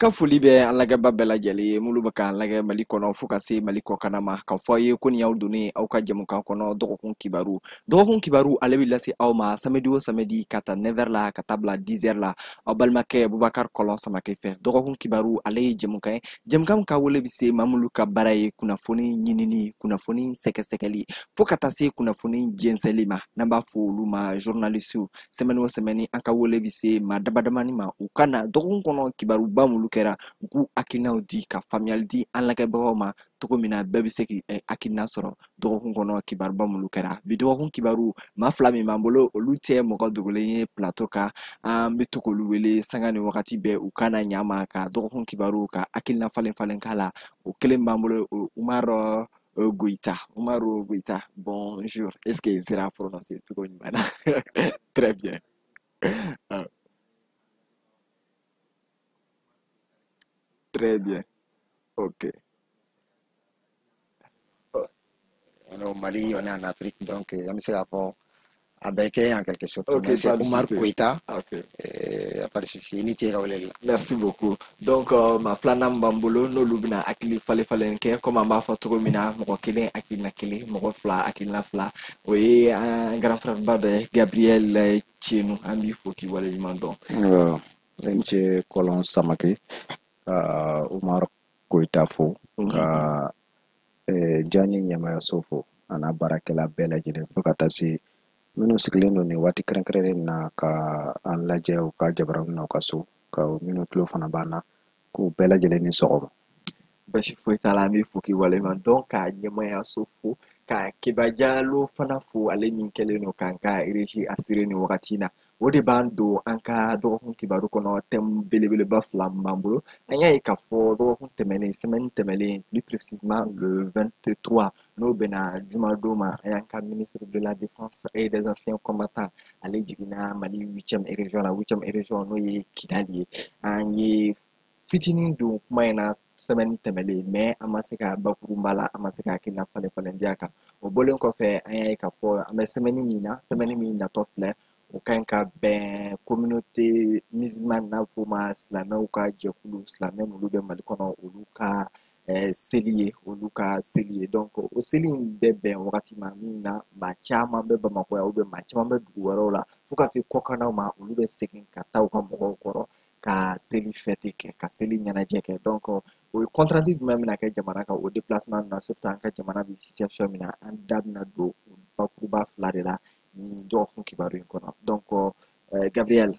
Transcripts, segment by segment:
Ka foli bɛ an lajɛba bɛɛ lajɛlen ye minnu bɛ k'an lajɛ Mali kɔnɔ fo ka se Mali kɔkanna ma, k'a fɔ aw ye ko nin y'aw donnen aw ka jɛmukan kɔnɔ dɔgɔkun kibaru. Dɔgɔkun kibaru ale bɛ lase aw ma samedi o samedi ka ta 9h la ka taa bila 10h la, aw balimakɛ Bubakari Kɔlɔn Samakɛ fɛ. Dɔgɔkun kibaru ale ye jɛmukan ye, jɛmukan min ka wele bɛ se maa minnu ka baara ye kunnafoni ɲinini, kunnafoni sɛgɛsɛgɛli, fo ka taa se kunnafoni jɛnsɛnli ma, n'an b'a fɔ olu ma journaliste. Semaine o semaine an ka wele bɛ se maa damadamani ma, u ka na dɔgɔkun kɔnɔ kibaruba minnu kɛra, u k'u hakilinaw di ka faamuyali di an lajɛbagaw ma cogo min na bɛɛ bɛ se k'i hakilina sɔrɔ dɔgɔkun kɔnɔ kibaruba minnu kɛra. Bi dɔgɔkun kibaru, maa fila min b'an bolo, olu tɛ mɔgɔ dogolen ye plateau kan, an bɛ to k'olu wele sanga ni wagati bɛɛ u ka na ɲa ma ka dɔgɔkun kibaru ka hakilina falen falen k'a la. O kelen b'an bolo, Umaru Goïta. Umaru Goïta, bonjour. Est-ce que n sera prononcer cogo ɲuman na? Très bien. Ah. Très bien. Ok. On est au Mali, on est en Afrique, donc on bɛ se k'a fɔ a bɛɛ kɛ en quelque sorte. Ok, Mais c'est pas de Oumar souci. Goïta. Ok. A pas de souci, i ni ce ka weleli la. Merci beaucoup. Donc, maa filanan min b'an bolo, n'olu bɛna hakili falen falen kɛ, komi an b'a fɔ cogo min na, mɔgɔ kelen hakilina kelen, mɔgɔ fila hakilina fila, o ye an grand frère ba dɔ ye, Gabriel Tienu. An b'i fo k'i waleɲuman dɔn. Ne ni ce Kɔlɔn Samake, ka Oumar Goïta fo, ka Jani ɲɛmayaso fo, a n'a baarakɛla bɛɛ lajɛlen, fo ka taa se minnu sigilen don nin waati kɛrɛnkɛrɛnnen na ka an lajɛ u ka jabaranin na u ka so, ka minnu tulo fana b'an na, k'u bɛɛ lajɛlen ni sɔgɔma. Basi foyi t'a la, an b'i fo k'i waleɲuman dɔn, ka ɲɛmayaso fo, ka Keba Jalo fana fo, ale min kɛlen don k'an ka régie assurer nin wagati in na. O de b'an don an ka dɔgɔkun kibaru kɔnɔ. Thème belebeleba fila min b'an bolo, an y'a ye k'a fɔ dɔgɔkun tɛmɛnen, semaine tɛmɛnen, plus précisément le 23, n'o bɛnna jumadon ma, an y'an ka ministre de la Défense et des Anciens Combattants, ale jiginna Mali 8e région la, 8e région n'o ye Kidali ye. An ye fitinin don kuma in na semaine tɛmɛnen, mais an ma se ka bakurunba la, an ma se ka hakilina falen falen di a kan. O bɔlen kɔfɛ, an y'a ye k'a fɔ an bɛ semaine min na, semaine min natɔ filɛ, o ka ɲi ka bɛn communauté musulmane, n'a bɛ f'o ma silamɛw ka jɛkulu, silamɛ minnu bɛ Mali kɔnɔ, olu ka seli ye, olu ka seli ye. Donc o seli in bɛ bɛn wagati ma min na maa caman bɛ Bamakɔ yan, ou bien maa caman bɛ dugu wɛrɛw la, fo ka se kɔkannaw ma, olu bɛ segin ka taa u ka mɔgɔw kɔrɔ ka seli fête kɛ, ka seli ɲɛnajɛ kɛ. Donc o ye contrainte jumɛn bɛna kɛ jamana kan o déplacement na, surtout an ka jamana bɛ situation min na? An da bɛna don bakuruba fila de la nin dɔgɔkun kibaru in kɔnɔ. Donc Gabriel,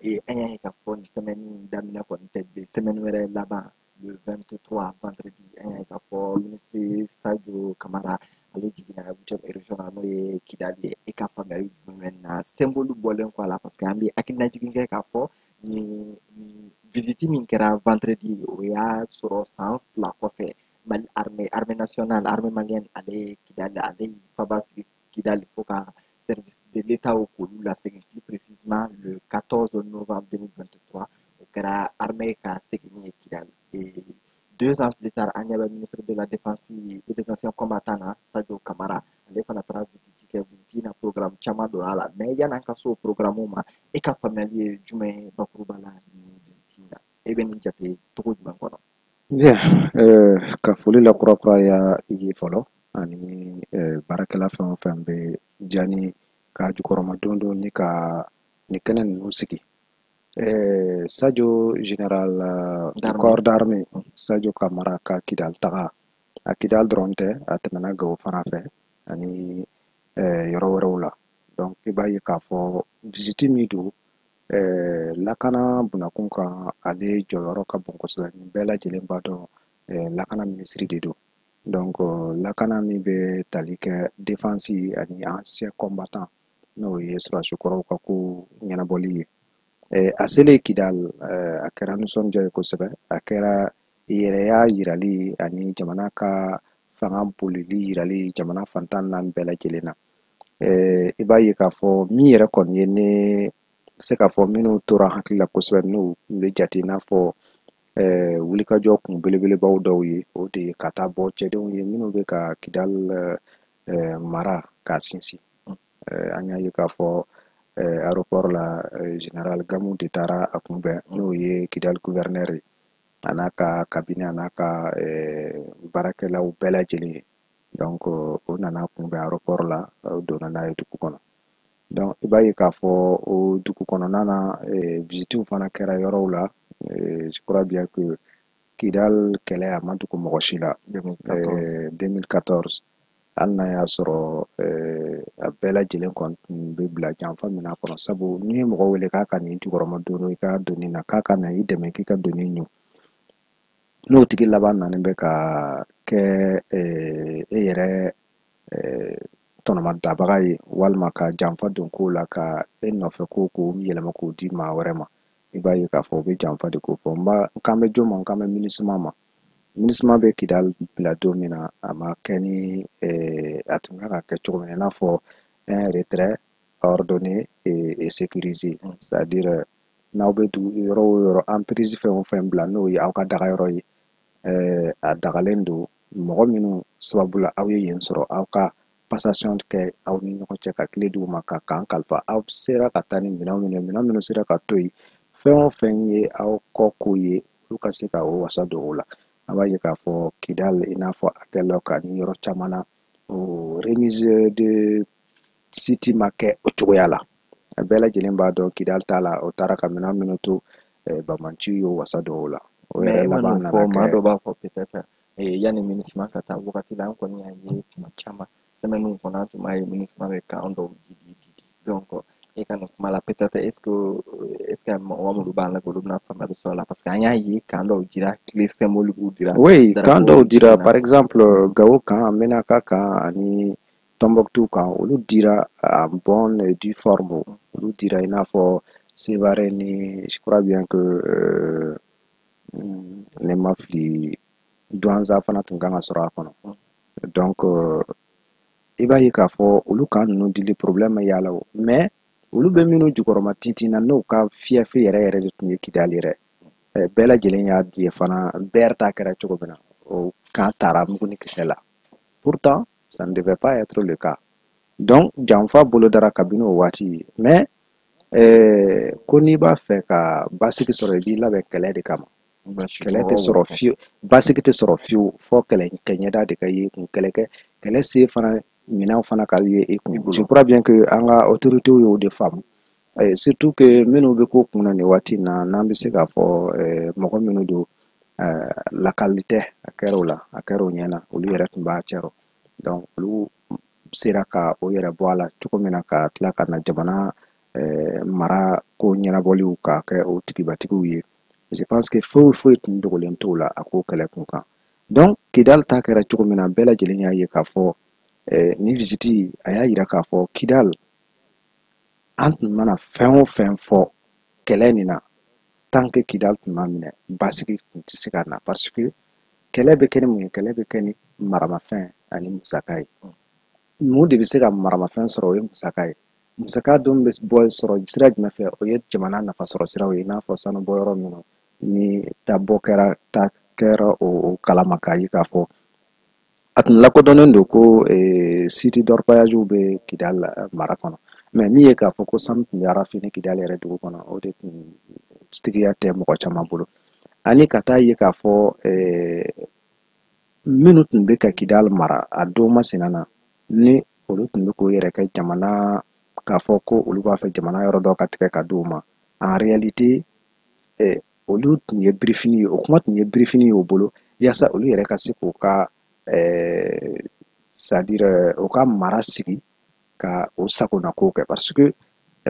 an y'a ye k'a fɔ nin semaine in daminɛ kɔni tɛ bilen, semaine wɛrɛ laban, le 23 vendredi, an y'a ye k'a fɔ ministre Sadio Camara ale jiginna 8e région na, n'o ye Kidali ye. E ka faamuyali jumɛn bɛ na symbole bɔlen kɔ a la? Parce que an bɛ hakilinajigin kɛ k'a fɔ nin visite min kɛra vendredi, o y'a sɔrɔ san 2 kɔfɛ Mali armée, armée nationale, armée malienne, ale ye Kidali, ale ye faba sigi Kidali fo ka service de l'État k'olu lasegin, plus précisément le 14 novembre 2023, o kɛra armée ka seginni ye Kidali. Et 2 ans plus tard, an ɲɛ bɛ ministre de la Défense et des Anciens Combattants na, Sadio Camara, ale fana taara visite kɛ. Visite na programme caman donna a la, mais yan'an ka se o programme ma, e ka faamuyali ye jumɛn ye bakuruba la nin visite in na? E bɛ nin jate cogo jumɛn kɔnɔ? Bien, ka foli la kurakuraya i ye fɔlɔ, ani baarakɛla fɛn o fɛn bɛ Jani ka jukɔrɔma don don ni ka nin kɛnɛ ninnu sigi. Sadio, général corps d'armée Sadio Camara ka Kidal taga, a Kidal dɔrɔn tɛ, a tɛmɛna Gawo fana fɛ ani yɔrɔ wɛrɛw la. Donc i b'a ye k'a fɔ visite min don, lakana bunakun kan, ale jɔyɔrɔ ka bon kosɛbɛ. Nin bɛɛ lajɛlen b'a dɔn lakana minisiri de don. Donc lakana min bɛ tali kɛ défense ani ancien combattant, n'o ye sɔrɔdasi kɔrɔw ka ko ɲɛnabɔli ye. A selen Kidal, a kɛra nisɔndiya ye kosɛbɛ, a kɛra yɛrɛya yirali ani jamana ka fanga bolili yirali jamana fantan naani bɛɛ lajɛlen na. I b'a ye k'a fɔ min yɛrɛ kɔni ye ne se k'a fɔ minnu tora hakili la kosɛbɛ, n'u bɛ jate i n'a fɔ wulikajɔ kun belebelebaw dɔw ye, o de ye ka taa bɔ cɛdenw ye minnu bɛ ka Kidal mara k'a sinsin. An y'a ye k'a fɔ aéroport la, général Gamou de taara a kunbɛn, n'o ye Kidal gouverneur ye. A n'a ka cabinet, a n'a ka baarakɛlaw bɛɛ lajɛlen. Donc o nana kunbɛn aéroport la, o donna n'a ye dugu kɔnɔ. Donc i b'a ye k'a fɔ o dugu kɔnɔna na, visitew fana kɛra yɔrɔw la. Je crois bien que Kidal kɛlɛ a ma dogo mɔgɔ si la. 2014, hali n'a y'a sɔrɔ a bɛɛ lajɛlen kɔni tun bɛ bila janfa min kɔnɔ, sabu n'i ye mɔgɔ wele k'a ka nin jukɔrɔma don i ka doni na, k'a ka na i dɛmɛ k'i ka doni ɲu, n'o tigi laban nalen bɛ ka kɛ e yɛrɛ tɔnɔma dabaga ye, walima ka janfa don ko la, ka e nɔfɛ ko k'o yɛlɛma k'o di maa wɛrɛ ma, i b'a ye k'a fɔ o bɛ janfa de ko fɔ. N b'a kan bɛ jɔn ma? N kan bɛ MINUSMA ma. MINUSMA bɛ Kidal bila don min na, a ma kɛ ni a tun kan ka kɛ cogo min na, i n'a fɔ un retrait ordonné et sécurisé, c'est-à-dire n'aw bɛ dugu yɔrɔ o yɔrɔ, emprise fɛn o fɛn bila, n'o ye aw ka dagayɔrɔ ye, a dagalen don mɔgɔ minnu sababu la aw ye yen sɔrɔ, aw ka passation kɛ aw ni ɲɔgɔn cɛ, ka tile d'u ma ka kan kalifa, aw sera ka taa ni minɛn minnu ye, minɛn minnu sera ka to yen, fɛn o fɛn ye aw kɔ ko ye, olu ka se ka o wasa don o la. An b'a ye k'a fɔ Kidal, i n'a fɔ Aguelhok ani yɔrɔ caman na, o remise de site ma kɛ o cogoya la. A bɛɛ lajɛlen b'a dɔn Kidal t'a la, o taara ka minɛn minnu to, banbaanciw y'o wasa don o la. O yɛrɛ laban nana kɛ, maa dɔ b'a fɔ peut-être yanni MINUSMA ka taa wagati la, an kɔni y'a ye tuma caman semaine kɔnɔ, an tun b'a ye MINUSMA bɛ camp dɔw di di di. Donc e ka nin kuma la, peut-être est-ce que mɔgɔ minnu b'an la, olu bɛna faamuyali sɔrɔ a la, parce que an y'a ye camp dɔw dira, clé symbolique dira. Oui, camp dɔw dira, par exemple Gao camp, Menaka camp ani Tombouctou camp, olu dira en bonne et due forme. Olu dira i n'a fɔ Sévaré ni, je crois bien que ne ma fili, Douentza fana tun kan ka sɔrɔ a kɔnɔ. Donc i b'a ye k'a fɔ olu camp ninnu dili, problème ma y'a la o, mais olu bɛ minnu jukɔrɔma tintin na, n'o ka fief yɛrɛ yɛrɛ de tun ye Kidali yɛrɛ, bɛɛ lajɛlen y'a ye fana bɛɛ ta kɛra cogo min na, o camp taara mugu ni kisɛ la. Pourtant ça ne devait pas être le cas. Donc janfa bolodara kabini o waati. Mais ko n'i b'a fɛ ka basigi sɔrɔ, i b'i labɛn kɛlɛ de kama. Kɛlɛ tɛ sɔrɔ fiyewu, basigi tɛ sɔrɔ fiyewu fɔ kɛlɛ kɛ ɲɛda de ka ye kun, kɛlɛ kɛ kɛlɛ se fana minɛnw fana ka ye i kun. Je crois bien que an ka autorités y'o de faamu, surtout que minnu bɛ ko kunna nin waati in na, n'an bɛ se k'a fɔ mɔgɔ minnu don, lakali tɛ, a kɛra o la, a kɛra o ɲɛna, olu yɛrɛ tun b'a cɛrɔ. Donc olu sera ka o yɛrɛ bɔ a la cogo min na, ka tila ka na jamana mara ko ɲɛnabɔliw ka kɛ o tigibatigiw ye, je pense que foyi foyi tun dogolen t'o la a ko kɛlɛ kun kan. Donc Kidal ta kɛra cogo min na, bɛɛ lajɛlen y'a ye k'a fɔ ni visite a y'a yira k'a fɔ Kidal, an tun mana fɛn o fɛn fɔ kɛlɛ nin na, tant que Kidal tun ma minɛ, basigi tun tɛ se ka na, parce que kɛlɛ bɛ kɛ ni mun ye? Kɛlɛ bɛ kɛ ni maramafɛn ani musaka ye. Mun de bɛ se ka maramafɛn sɔrɔ? O ye musaka ye. Musaka dun bɛ bɔ sɔrɔ sira jumɛn fɛ? O ye jamana nafa sɔrɔ siraw ye, i n'a fɔ sanu bɔyɔrɔ minnu ni ta bɔ kɛra, ta kɛra o kalama, k'a ye k'a fɔ a tun lakodɔnnen don ko site d'orpaillage bɛ Kidal mara kɔnɔ. Mais min ye k'a fɔ ko sanu tun bɛ raffiner Kidal yɛrɛ dugu kɔnɔ, o de tun tigiya tɛ mɔgɔ caman bolo. Ani ka taa ye k'a fɔ minnu tun bɛ ka Kidal mara a don masina na, ni olu tun bɛ k'o yɛrɛ kɛ jamana, k'a fɔ ko olu b'a fɛ jamana yɔrɔ dɔ ka tigɛ ka d'u ma, en réalité olu tun ye birifini ye, o kuma tun ye birifini ye o bolo, yaasa olu yɛrɛ ka se k'u ka, c'est à dire u ka mara sigi ka o sagona ko kɛ. Parce que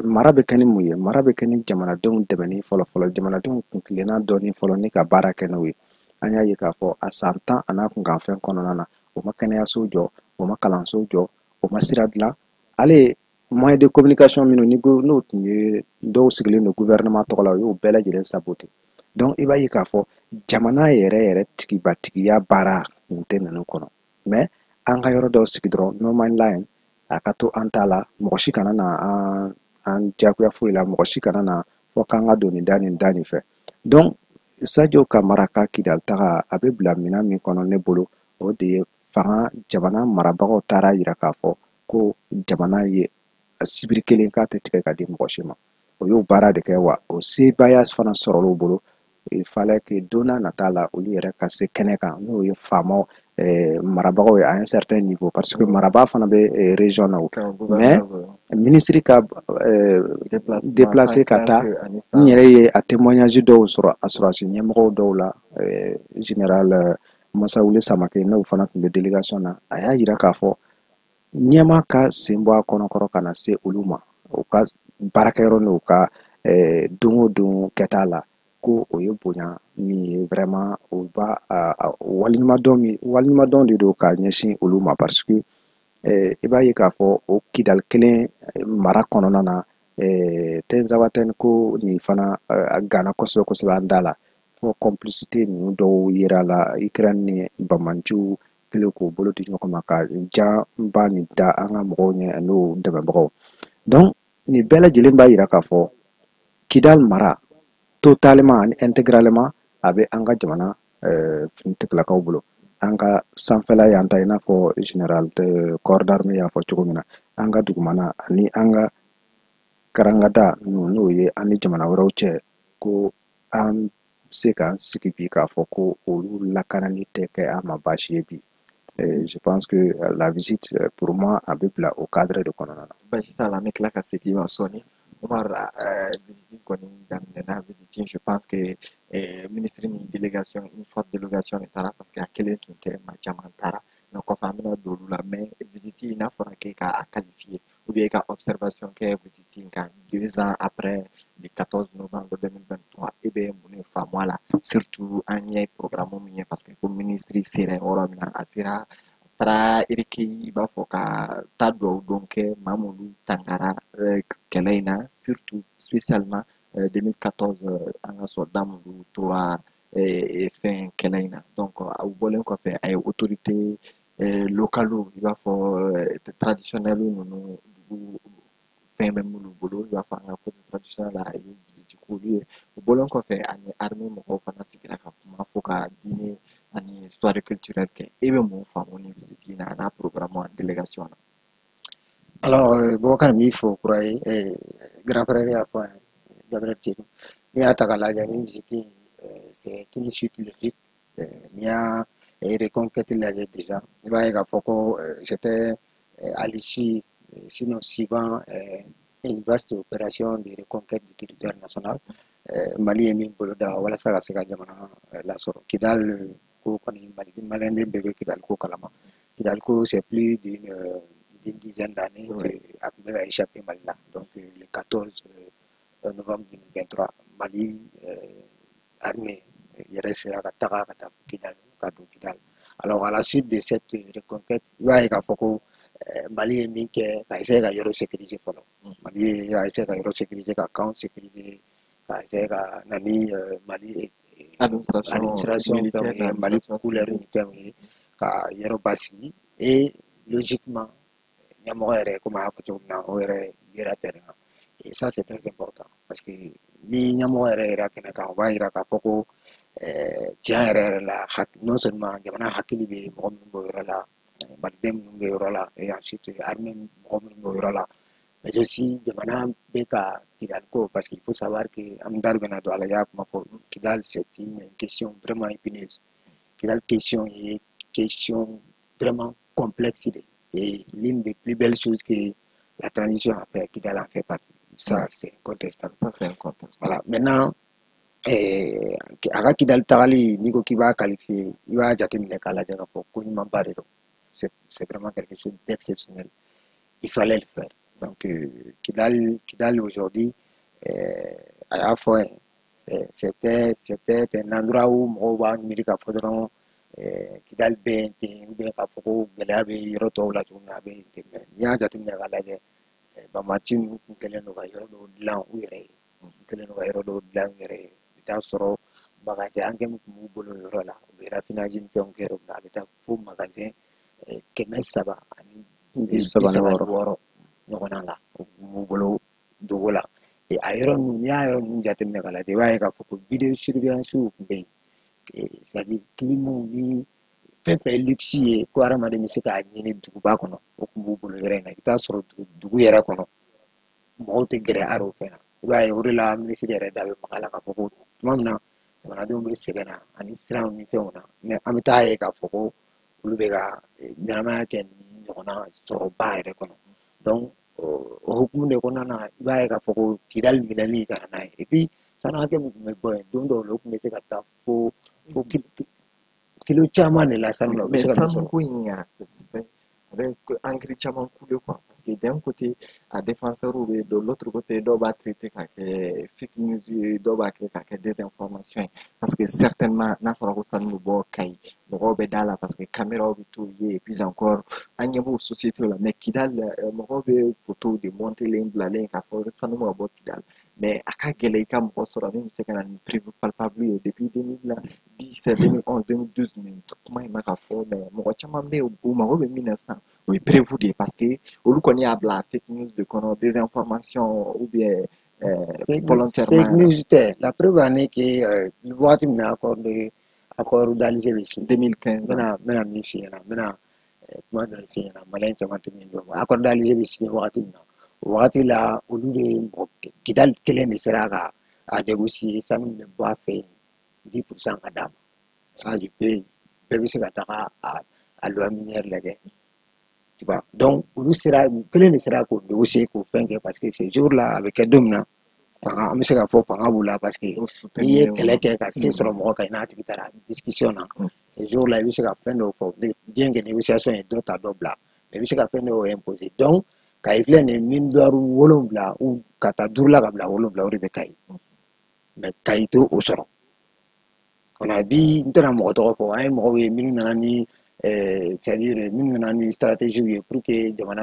mara bɛ kɛ ni mun ye? Mara bɛ kɛ ni jamanadenw dɛmɛni fɔlɔ fɔlɔ, jamanadenw kuntilenna dɔɔni fɔlɔ, ni ka baara kɛ n'o ye. An y'a ye k'a fɔ a san 10 a n'a kunkanfɛn kɔnɔna na, o ma kɛnɛyaso jɔ, o ma kalanso jɔ, o ma sira dilan. Ale moyen de communication minnu ni n'o tun ye dɔw sigilen don gouvernement tɔgɔ la, o y'o bɛɛ lajɛlen saboter. Donc i b'a ye k'a fɔ jamana yɛrɛ yɛrɛ tigibatigiya baara tun tɛ ninnu kɔnɔ. Mais an ka yɔrɔ dɔw sigi dɔrɔn, no man's land, a ka to an ta la, mɔgɔ si kana na an diyagoya foyi la, mɔgɔ si kana na fɔ k'an ka don nin da nin da nin fɛ. Donc Sadio Kamara ka Kidal taga, a bɛ bila minɛn min kɔnɔ ne bolo, o de ye fanga jamana marabagaw taara yira k'a fɔ ko jamana ye sibiri kelen k'a tɛ tigɛ ka di mɔgɔ si ma. O y'o baara de kɛ wa, o sebaaya fana sɔrɔla u bolo. Il fallait que don n'a nata la, olu yɛrɛ ka se kɛnɛ kan, n'o ye faamaw, marabagaw ye à un certain niveau, parce que marabaa fana bɛ région na o. Mais ministre ka déplacer ka taa, n yɛrɛ ye a témoignage dɔw sɔrɔ a sɔrɔdasi ɲɛmɔgɔw dɔw la, général Masawule Samake, n'o fana tun bɛ délégation na, a y'a yira k'a fɔ ɲɛma ka sen bɔ a kɔnɔkɔrɔ ka na se olu ma, u ka baarakɛyɔrɔ n'u ka don o don kɛta la, ko o ye bonya min ye, vraiment o b'a waleɲumandɔn min, waleɲumandɔn de don ka ɲɛsin olu ma, parce que i b'a ye k'a fɔ o Kidali kelen mara kɔnɔna na, Tinzawatɛni ko nin fana gana kosɛbɛ kosɛbɛ an da la, fɔ complicité ninnu dɔw yera la, Ukraine ni Bamanciw kɛlen k'u bolo di ɲɔgɔn ma ka janba nin da an ka mɔgɔw ɲɛ n'o dɛmɛbagaw. Donc nin bɛɛ lajɛlen b'a yira k'a fɔ Kidali mara totalement ani intégralement a bɛ an ka jamana finitigilakaw bolo. An ka sanfɛla y'an ta, i n'a fɔ général de corps d'armée y'a fɔ cogo min na, an ka dugumana ani an ka karangada ninnu, n'o ye an ni jamana wɛrɛw cɛ, ko an se k'an sigi bi k'a fɔ ko olu lakanani tɛ kɛ an ma baasi ye bi. Je pense que la visite, pour moi, a bɛ bila o cadre de kɔnɔna na. Basi t'a la, an bɛ tila ka segin ma sɔɔni. Umar, visite kɔni daminɛna, visite, je pense que ministre ni délégation, une forte délégation de taara, parce que a kelen tun tɛ, maa caman taara, mais kɔfɛ an bɛna don olu la. Mais visite, n'a fɔra k'e k'a qualifier ou bien ka observation kɛ visite in kan 2 ans après le 14 novembre 2023, e bɛ mun de faamu a la, surtout an ye programme min ye? Parce que ko ministre sera yɔrɔ min na, a sera taara recueil, i b'a fɔ ka taa duwawu don kɛ maa minnu tangara kɛlɛ in na, surtout spécialement 2014, an ka soldat minnu tora fɛn kɛlɛ in na. Donc u bɔlen kɔfɛ, a ye autorité locales, i b'a fɔ traditionnels ninnu, dugu fɛn bɛ minnu bolo, i b'a fɔ an ka côté traditionnel la, a ye visite k'olu ye. O bɔlen kɔfɛ, ani armée mɔgɔw fana sigira ka kuma fo ka dîner ani soirée culturelle kɛ. E bɛ mun faamu ni visite in na, a n'a programme en délégation na? Alors, Boubacar, min fɔ kura ye, grand frère y'a fɔ an ye, Gabriel Tiédou, n'i y'a ta k'a lajɛ, ni visite in, c'est une suite logique. N'i y'a reconquête lajɛ déjà, i b'a ye k'a fɔ ko c'était à l'issue, sinon suivant une vaste opération de reconquête du territoire national, Mali ye min boloda walasa ka se ka jamana lasɔrɔ. Kidal ko kɔni, Mali maliyɛnden bɛɛ bɛ Kidal ko kalama. Kidal ko, c'est plus d'une dizaine d'années que a tun bɛ ka échapper Mali la. Donc le 14 novembre 2023, Mali armée yɛrɛ sera ka taga ka taa Kidal, ka don Kidal. Alors, à la suite de cette reconquête, i b'a ye k'a fɔ ko Mali ye min kɛ ka essayer ka yɔrɔ sécuriser fɔlɔ. Mali ye a essayer ka yɔrɔ sécuriser, ka camp sécuriser, ka essayer ka na ni Mali administration fɛnw ye, Mali couleur ni fɛnw ye, ka yɔrɔ basigi. Et logiquement, ɲɛmɔgɔ yɛrɛ, komi a y'a fɔ cogo min na, o yɛrɛ yera terrain kan. Et ça, c'est très important, parce que ni ɲɛmɔgɔ yɛrɛ yera kɛnɛ kan, o b'a yira k'a fɔ ko tiɲɛ yɛrɛ yɛrɛ la, non seulement jamana hakili bɛ mɔgɔ minnu b'o yɔrɔ la, maliden minnu bɛ yɔrɔ la, et ensuite armée mɔgɔ minnu b'o yɔrɔ la, mais aussi jamana bɛ ka Kidal ko, parce qu'il faut savoir que an da bɛna don a la, i y'a kuma fɔ, Kidal, c'est une question vraiment épineuse. Kidal question ye question vraiment complexe de, et l'une des plus belles choses que la transition a fait, Kidal en fait partie. Ça, c'est incontestable. Ça, c'est incontestable. Voilà. Maintenant, a ka Kidal tagali, n'i ko k'i b'a qualifier, i b'a jateminɛ k'a lajɛ k'a fɔ ko ɲumanba de don. C'est vraiment quelque chose d'exceptionnel. Il fallait le faire. Donc, Kidal, Kidal aujourd'hui, a y'a fɔ c'était un endroit où mɔgɔw b'a miiri k'a fɔ dɔrɔn Kidal bɛ yen ten, ou bien k'a fɔ ko gɛlɛya bɛ yɔrɔ tɔw la cogo min na, a bɛ yen ten. Mais n'i y'a jateminɛ k'a lajɛ, banbaanci ninnu tun kɛlen don ka yɔrɔ dɔw dilan u yɛrɛ ye, u kɛlen don ka yɔrɔ dɔw dilan u yɛrɛ ye. I bɛ taa sɔrɔ magasin hakɛ min tun b'u bolo o yɔrɔ la, u bɛ raffinage ni fɛnw kɛ yɔrɔ min na, a bɛ taa fo magasin 336 ɲɔgɔnna la, o tun b'u bolo dogo la. A yɔrɔ ninnu, n'i y'a yɔrɔ ninnu jateminɛ k'a lajɛ, i b'a ye k'a fɔ ko vidéo surveillance tun bɛ yen, c'est à dire clim ni fɛn fɛn ye luxe ye ko hadamaden bɛ se k'a ɲini duguba kɔnɔ, o tun b'u bolo yɔrɔ in na. I bɛ taa sɔrɔ dugu yɛrɛ kɔnɔ, mɔgɔw tɛ gɛrɛ hali o fɛn na. I b'a ye, o de la minisiri yɛrɛ da bɛ maga a la k'a fɔ ko tuma min na Jamanadenw bɛ sɛgɛn na ani siranw ni fɛnw na, mais an bɛ taa ye k'a fɔ ko olu bɛ ka ɲɛnamaya kɛ nin ɲɔgɔnna sɔrɔba yɛrɛ kɔnɔ. Donc o hukumu de kɔnɔna na, i b'a ye k'a fɔ ko Kidali minɛli ka na n'a ye, et puis sanu hakɛ min tun bɛ bɔ yen, don dɔw la o tun bɛ se ka taa fo kilo caman de la sanu la, u bɛ Mais se ka min sanu sɔrɔ. Ko in a bɛ encre caman couler quoi, parce que d'un côté a défenseur bɛ, de l'autre côté dɔw b'a traiter k'a kɛ fake news ye, dɔw b'a kɛ k'a kɛ désinformation ye, parce que certainement n'a fɔra ko sanu bɛ bɔ Kayi, mɔgɔw bɛ da la parce que caméraw bɛ t'o ye, et puis encore an ɲɛ b'o société la. Mais Kidal, mɔgɔw bɛ photo de montelen bilalen k'a fɔ sanu bɛ ka bɔ Kidal, mais a ka gɛlɛn i ka mɔgɔ sɔrɔ min bɛ se ka na ni preuve palpable ye. Depuis 2010, 2011, 2012, nin kuma in ma ka fɔ, mais mɔgɔ caman bɛ yen, u mago bɛ min na sisan, o ye preuve de ye, parce que olu kɔni y'a bila fake news de kɔnɔ, désinformation ou bien volontairement. Fake news tɛ. La preuve en est que waati min na accord d'Alger bɛ signé, 2015, n bɛna min f'i ɲɛna, n bɛna kuma dɔ f'i ɲɛna, maliyɛn caman tɛ min dɔn. Accord d'Alger bɛ signé wagati min na, o wagati la, olu de ye mɔgɔ Kidali kelen de sera ka a négocier, sanu min bɛ bɔ a fɛ yen, 10% ka d'a ma. Ça, je peux, bɛɛ bɛ se ka taga a loi minière lajɛ, tu vois. Donc olu sera, u kelen de sera k'o négocier, k'o fɛn kɛ, parce que ce jour là a bɛ kɛ don min na, fanga, an bɛ se k'a fɔ fanga b'u la, parce que n'i ye kɛlɛ kɛ ka se sɔrɔ mɔgɔ kan, i n'a tigi taara discussion na, ce jour là i bɛ se ka fɛn dɔw fɔ, bien que négociation ye dɔ ta dɔ bila, mais i bɛ se ka fɛn dɔw imposer. Donc Kayi filɛ nin ye, mine d'or 7 ou ka taa 5 la ka bila 7, o de bɛ Kayi, mais Kayi t'o sɔrɔ. On a vu, n tɛna mɔgɔ tɔgɔ fɔ, an ye mɔgɔw ye minnu nana ni c'est-à-dire minnu nana ni stratégie ye pour que jamana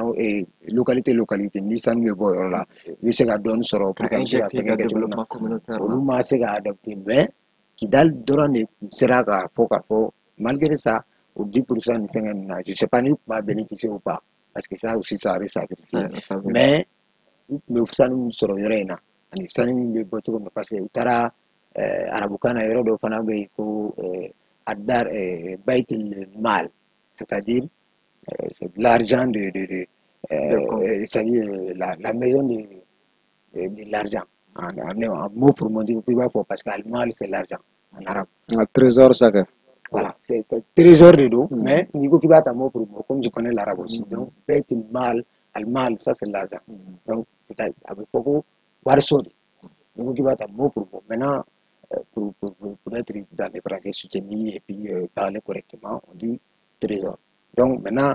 localité ni sanu bɛ bɔ o yɔrɔ la, i bɛ se ka dɔɔni sɔrɔ pour que an bɛ se ka fɛn kɛ cogo min na, olu ma se ka adopter. Mais Kidali dɔrɔn de sera k'a fɔ k'a fɔ malgré ça, o 10% ni fɛngɛ ninnu na, je sais pas ni u tun b'a bénéficier ou pas, parce que ça aussi, ça reste à vérifier, mais u tun bɛ sanu min sɔrɔ yɔrɔ in na ani sanu min bɛ bɔ cogo min na, parce que u taara arabukan na, yɔrɔ dɔ fana bɛ yen ko Adar Baitul Mal, c'est-à-dire c'est de l'argent de c'est-à-dire la maison de l'argent en mot pour mot, i b'a fɔ, parce que al-mal, c'est l'argent en arabe. Un trésor sacré. Voilà, c'est trésor de don, mais n'i ko k'i b'a ta mot pour mot, comme je connais l'arabe aussi, donc Baitul Mal, al-mal, ça c'est l'argent, donc c'est a bɛ fɔ ko wariso de, n'i ko k'i b'a ta mot pour mot. Maintenant, pour être dans les phrases soutenues et puis parler correctement, on dit trésor. Donc maintenant,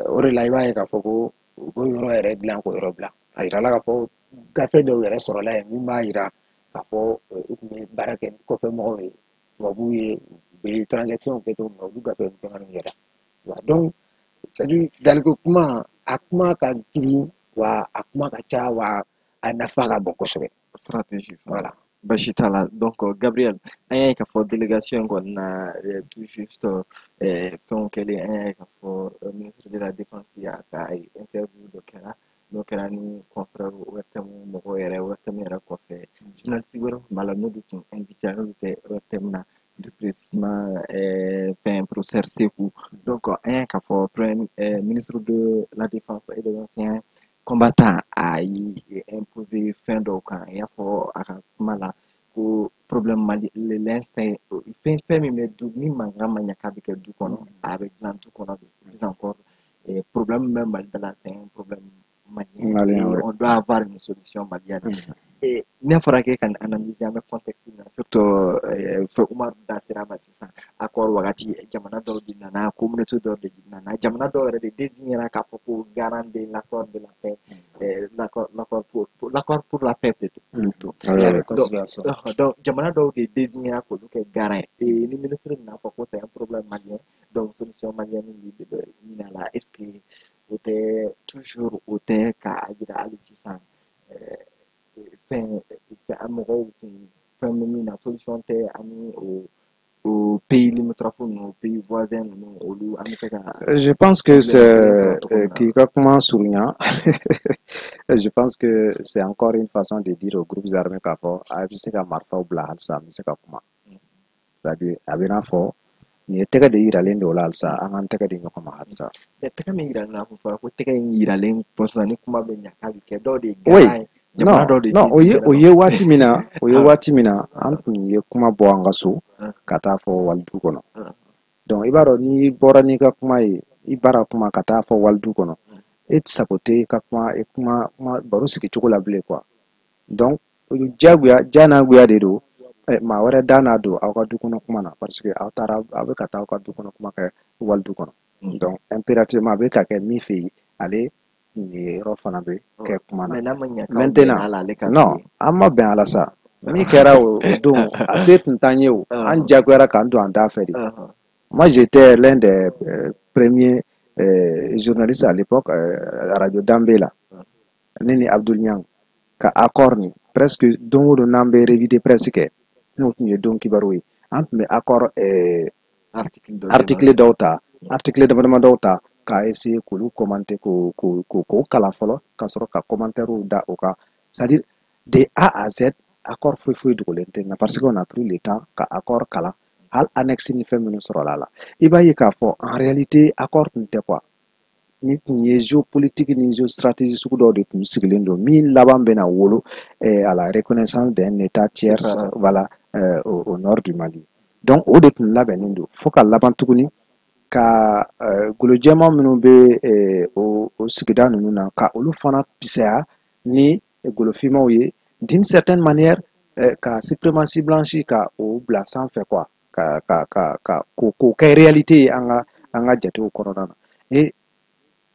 o de la i b'a ye k'a fɔ ko u b'o yɔrɔ yɛrɛ dilan k'o yɔrɔ bila. A yirala k'a fɔ gafe dɔw yɛrɛ sɔrɔla yen min b'a yira k'a fɔ u tun bɛ baara kɛ ni kɔfɛ mɔgɔw ye, tubabuw ye, u bɛ transaction kɛ cogo min na, olu gafe ni fɛn yɛrɛ. Donc c'est à dire Kidaliko kuma, a kuma ka girin wa a kuma ka ca wa a nafa ka bon kosɛbɛ. Stratégie. Voilà. Basi t'a la. Donc Gabriel, an y'a ye k'a fɔ délégation kɔni na, tout juste fɛnw kɛlen, an y'a ye k'a fɔ ministre de la Défense y'a ka interview dɔ kɛra, n'o kɛra ni confrère ORTM mɔgɔw yɛrɛ. ORTM yɛrɛ kɔfɛ, journaliste wɛrɛ tun b'a la, n'olu tun invité, n'olu tɛ ORTM na, plus précisément fɛn professeur Sekou. Donc an y'a ye k'a fɔ premier ministre de la Défense et des Anciens Combattants a y'i imposer fɛn dɔw kan, i y'a fɔ a ka kuma la ko problème Mali l'instinct, fɛn min bɛ du ni mankan ma ɲɛ k'a bɛ kɛ du kɔnɔ, a bɛ dilan du kɔnɔ de. Plus encore, problème min bɛ Mali da la, c'est un problème malien, Malien, et ouais. on doit avoir une solution malienne. Et n'a fɔra k'e ka nin analyser, an bɛ contexte min na, surtout fɛ Umaru da sera a ma sisan, accord wagati, jamana dɔw de nana, communauté dɔw de nana, jamana dɔw yɛrɛ de désignera k'a fɔ ko garant de l'accord de la paix, l'accord pour la paix plutôt. Ouais, La ouais. réconciliation. Donc jamana dɔw de désignera k'olu kɛ garant ye, et ni ministre nana fɔ ko c'est un problème malien, donc solution malienne de bɛ ɲini a la, est-ce que o tɛ toujours o tɛ k'a jira hali sisan fɛn an mɔgɔw kun fɛn bɛ min na, solution tɛ ani o pays limitrophes ninnu, pays voisins ninnu, olu an bɛ se ka Je pense que problème kelen c'est sɔrɔ cogo min na? K'i ka kuma surunya, je pense que c'est encore une façon de dire aux groupes armés k'a fɔ a bɛ se ka marifaw bila halisa, an bɛ se ka kuma, c'est-à-dire a bɛ n'a fɔ nin ye tɛgɛ de yiralen don o la halisa, an k'an tɛgɛ di ɲɔgɔn ma halisa. Mais tɛgɛ min yiralen na, a kun fɔra ko tɛgɛ in yiralen kɔsɔn ni kuma bɛ ɲa k'a bɛ kɛ dɔw de ye Oui. garant ye. Jamana dɔw de Non, o ye waati min na, o ye waati min na, an tun ye kuma bɔ an ka so ka taa fɔ walidu kɔnɔ. Donc i b'a dɔn, n'i bɔra n'i ka kuma ye, i baara kuma ka taa fɔ walidu kɔnɔ, e sago tɛ i ka kuma kuma kuma baro sigi cogo la bilen quoi. Donc diyagoya janagoya de don, maa wɛrɛ da n'a don aw ka du kɔnɔ kuma na, parce que aw taara, aw bɛ ka taa aw ka du kɔnɔ kuma kɛ walidu kɔnɔ. Donc impérativement, a bɛ ka kɛ min fɛ yen, ale nin yɔrɔ fana bɛ kɛ kuma na. Maintenant, non, an ma bɛn a la sa. Min kɛra o don, a se tun t'an ye o, an diyagoyara k'an don an da fɛ de. Moi, j'étais l'un des premiers journalistes à l'époque, Radio Dambe la, ne ni Abdoul Niang ka accord ni presque don o don n'an bɛ revue de presse kɛ, n'o tun ye don kibaru ye, an tun bɛ accord article dɔw ta, article dama dama dɔw ta k'a essayer k'olu commenter, k'o k'o kalan fɔlɔ, ka sɔrɔ ka commentaire da o kan. C'est à dire, de A à Z, accord foyi foyi dogolen tɛ, nka parce qu'on a pris le temps ka accord kalan, hali annexe ni fɛn minnu sɔrɔla la, i b'a ye k'a fɔ en réalité accord tun tɛ quoi. Ni tun ye géopolitique ni géostratégie sugu dɔw de tun sigilen don, min laban bɛna wolo à la reconnaissance d'un état tiers, voilà, au nord du Mali. Donc o de tun labɛnnen don fo ka laban tuguni ka golo jɛman minnu bɛ o sigida ninnu na, ka olu fana fisaya ni golo finmanw ye d'une certaine manière, ka suprématie blanche ka o bila sanfɛ quoi, ka ka ka ka k'o kɛ réalité ye an ka jatew kɔnɔna na. Et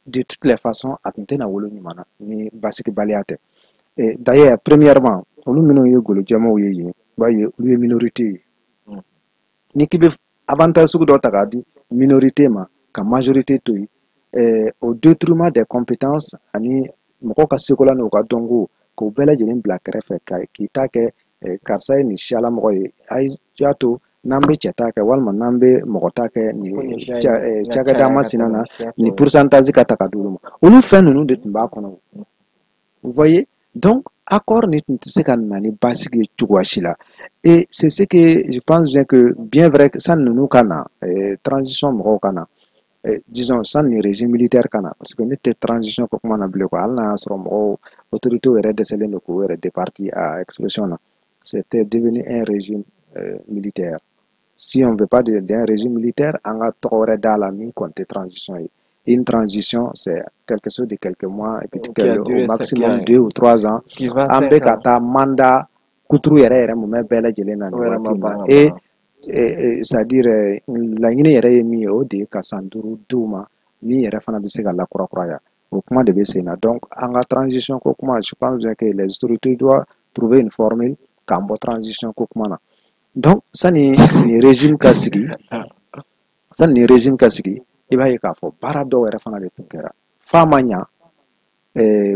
de toutes les façons, a tun tɛna wolo ɲuman na ni basigibaliya tɛ. D'ailleurs, premièrement, olu minnu ye golo jɛmanw ye yen, i b'a ye olu ye minorité ye. Ni k'i bɛ avantage sugu dɔ ta k'a di minorité ma ka majorité to yen, au détriment des compétences ani mɔgɔw ka sekola n'u ka dɔnko, k'o bɛɛ lajɛlen bila kɛrɛfɛ, ka k'i ta kɛ karisa ye nin siyalamɔgɔ ye, a y'a to n'an bɛ cɛ ta kɛ walima n'an bɛ mɔgɔ ta kɛ nin cakɛda masina na, nin pourcentage ka ta ka d'olu ma. Olu fɛn ninnu de tun b'a kɔnɔ, vous voyez. Donc accord ni tun tɛ se ka na ni basigi ye cogoya si la. Et c'est ce que je pense bien que, bien vrai que sani ninnu ka na, transition mɔgɔw ka na, disons sani ni régime militaire ka na, parce que ne tɛ transition ko kuma na bilen quoi, hali n'a y'a sɔrɔ mɔgɔw, autorités yɛrɛ dɛsɛlen don k'u yɛrɛ départir a expression na, c'était devenu un régime militaire. Si on ne veut pas d'un régime militaire, an ka tɔgɔ wɛrɛ d'a la min kɔni tɛ transition ye. Une transition, c'est quelque chose de quelques mois et puis au maximum 2 ou 3 ans. An bɛ ka taa mandat kuturu yɛrɛ yɛrɛ mun bɛ bɛɛ lajɛlen na nin waati in na. Et c'est-à-dire, laɲini yɛrɛ ye min ye, o de ye ka san 5 d'u ma, min yɛrɛ fana bɛ se ka lakurakuraya, o kuma de bɛ sen na. Donc an ka transition ko kuma, je pense bien que les autorités doivent trouver une formule k'an bɔ transition ko kuma na. Donc sani nin régime ka sigi, sani nin régime ka sigi, i b'a ye k'a fɔ baara dɔw yɛrɛ fana de tun kɛra f'a ma ɲa.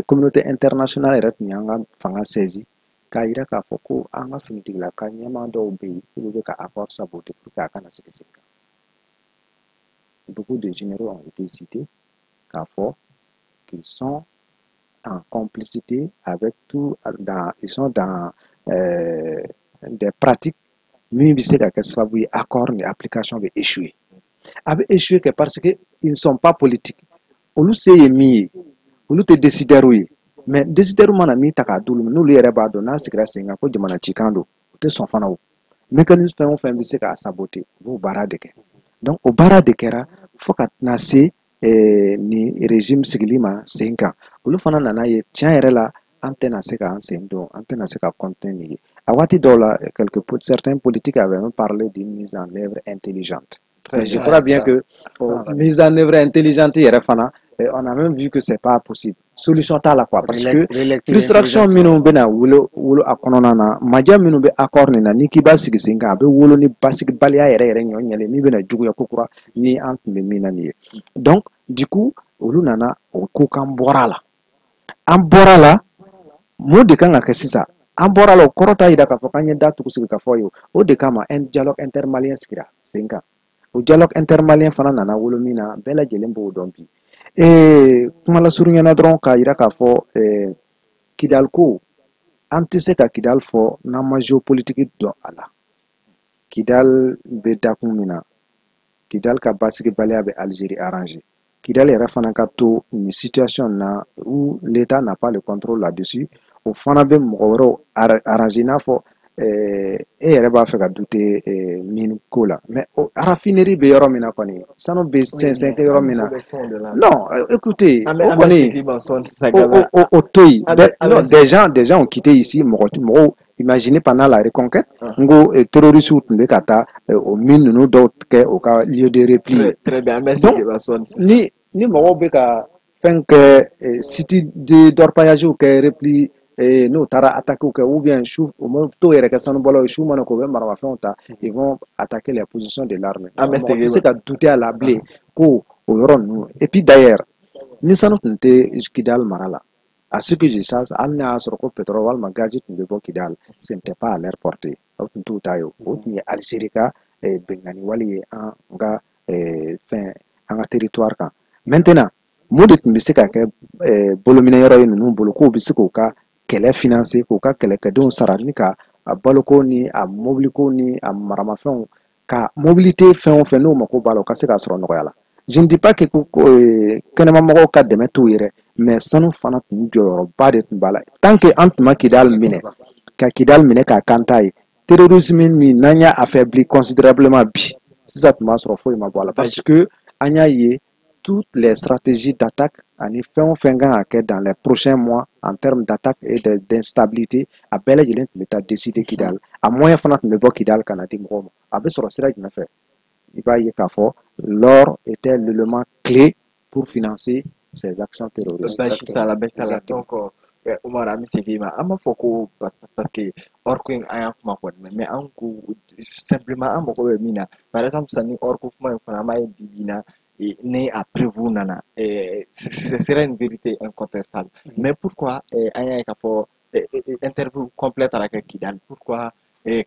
Communauté internationale yɛrɛ tun y'an ka fanga saisi k'a yira k'a fɔ ko an ka finitigilaka ɲɛmaa dɔw bɛ yen, olu bɛ ka accord saboter pour que a kana sigi sen kan. Beaucoup de généraux ont été cités k'a fɔ qu'ils sont en complicité avec tout dans, ils sont dans des pratiques min bɛ se ka kɛ sababu ye accord ni application bɛ échouer. A bɛ échouer kɛ parce que ils ne sont pas politiques. Olu se ye min ye, olu tɛ décideurs ye, mais décideurs mana min ta k'a d'olu ma, n'olu yɛrɛ b'a dɔn n'a sigira sen kan ko jamana cikan don, u tɛ sɔn fana. O mécanisme fɛn o fɛn bɛ se k'a saboter, u b'o baara de kɛ. Donc o baara de kɛra fo ka na se nin régime sigili ma sen kan. Olu fana nana ye tiɲɛ yɛrɛ la, an tɛna se k'an sen don, an tɛna se ka continuer nin ye. A waati dɔw la, quelques certains politiques avaient même parlé d'une mise en œuvre intelligente. Mais je crois bien que mise en œuvre intelligente yɛrɛ fana, on a même vu que c'est pas possible, solution t'a la quoi, parce que frustration minnu bɛna wolo wolo a kɔnɔna na, maja minnu bɛ accord nin na, ni k'i b'a sigi sen kan, a bɛ wolo ni basigibaliya yɛrɛ yɛrɛ ɲɔ ɲɛlen min bɛna juguya kokura ni an tun bɛ min na nin ye. Donc du coup, olu nana o ko k'an bɔra a la, an bɔra la. Mun de kan ka kɛ sisan? An bɔra la, o kɔrɔ t'a yira k'a fɔ k'an ye da tugu sigi ka fɔ ye. O de kama un dialogue intermalien sigira sen kan. O dialogue intermalien fana nana wolo min na, bɛɛ lajɛlen b'o dɔn bi. Kuma lasurunyana dɔrɔn k'a yira k'a fɔ Kidal ko, an tɛ se ka Kidal fɔ n'an ma géopolitique dɔn a la. Kidal bɛ dakun min na, Kidal ka basigibaliya bɛ Algérie arranger. Kidal yɛrɛ fana ka to nin situation na où l'État n'a pas le contrôle là-dessus. O fana bɛ mɔgɔ wɛrɛw arranger, i n'a fɔ e yɛrɛ b'a fɛ ka douter mine ko la, mais raffinerie bɛ yɔrɔ min na kɔni, sanu bɛ sɛnsɛn kɛ yɔrɔ min na. Non, écoutez, o kɔni o to yen. Non, des gens ont quitté ici. Mɔgɔ mɔgɔw, imaginez pendant la reconquête, n ko terroristes tun bɛ ka taa o mine ninnu dɔw kɛ o ka lieu de repli. Très bien. Donc ni mɔgɔw bɛ ka fɛn kɛ, site de d'orpaillage kɛ repli, n'u taara attaque kɛ, ou bien su, u ma t'o yɛrɛ kɛ sanubɔlaw ye, su mana ko u bɛ maramafɛnw ta, ils vont attaquer les positions de l'armée. Mɔgɔ tɛ se ka douter a la bilen ko o yɔrɔ ninnu. Et puis d'ailleurs, ni sanu tun tɛ Kidal mara la, à ce que je sache, hali n'a y'a sɔrɔ ko pétrole walima gazi tun bɛ bɔ Kidal, ce n'était pas à leur portée. O tun t'u ta ye, o tun ye Algérie ka binkanni wale ye an ka fɛn, an ka territoire kan. Maintenant, mun de tun bɛ se ka kɛ bolominɛ yɔrɔ ye ninnu bolo k'u bɛ se k'u ka kɛlɛ financer, k'u ka kɛlɛkɛdenw sara, ni ka a baloko ni a mobiliko ni a maramafɛnw ka mobilité, fɛn o fɛn n'u mako b'a la, u ka se k'a sɔrɔ nɔgɔya la? Je ne dis pas que ko kɛnɛmamɔgɔw ka dɛmɛ t'u yɛrɛ, mais sanu fana tun jɔyɔrɔba de tun b'a la. Tant que an tun ma Kidal minɛ, ka Kidal minɛ k'a kan ta ye, terrorisme min n'an y'a affaibli considérablement bi sisan, tun b'a sɔrɔ foyi ma bɔ a la, parce que an y'a ye toutes les stratégies d'attaque ani fɛn o fɛn kan ka kɛ dans les prochains mois en termes d'attaque et d'instabilité, a bɛɛ lajɛlen tun bɛ taa décider Kidal. A moyen fana tun bɛ bɔ Kidal ka na di mɔgɔw ma. A bɛ sɔrɔ sira jumɛn fɛ? I b'a ye k'a fɔ l'or était l'élément clé pour financer ces actions terroristes. Baasi t'a la, baasi t'a la. Donc Umar, an bɛ segin i ma. An b'a fɔ ko parce que or ko in, an y'a kuma kɔni mɛn, mais an ko simplement an mago bɛ min na, par exemple sisan, ni or ko kuma in fana, an b'a ye bi bi in na, ni a preuve nana, ce serait une vérité incontestable. Mais pourquoi an y'a ye k'a fɔ interview complète taara kɛ Kidal, pourquoi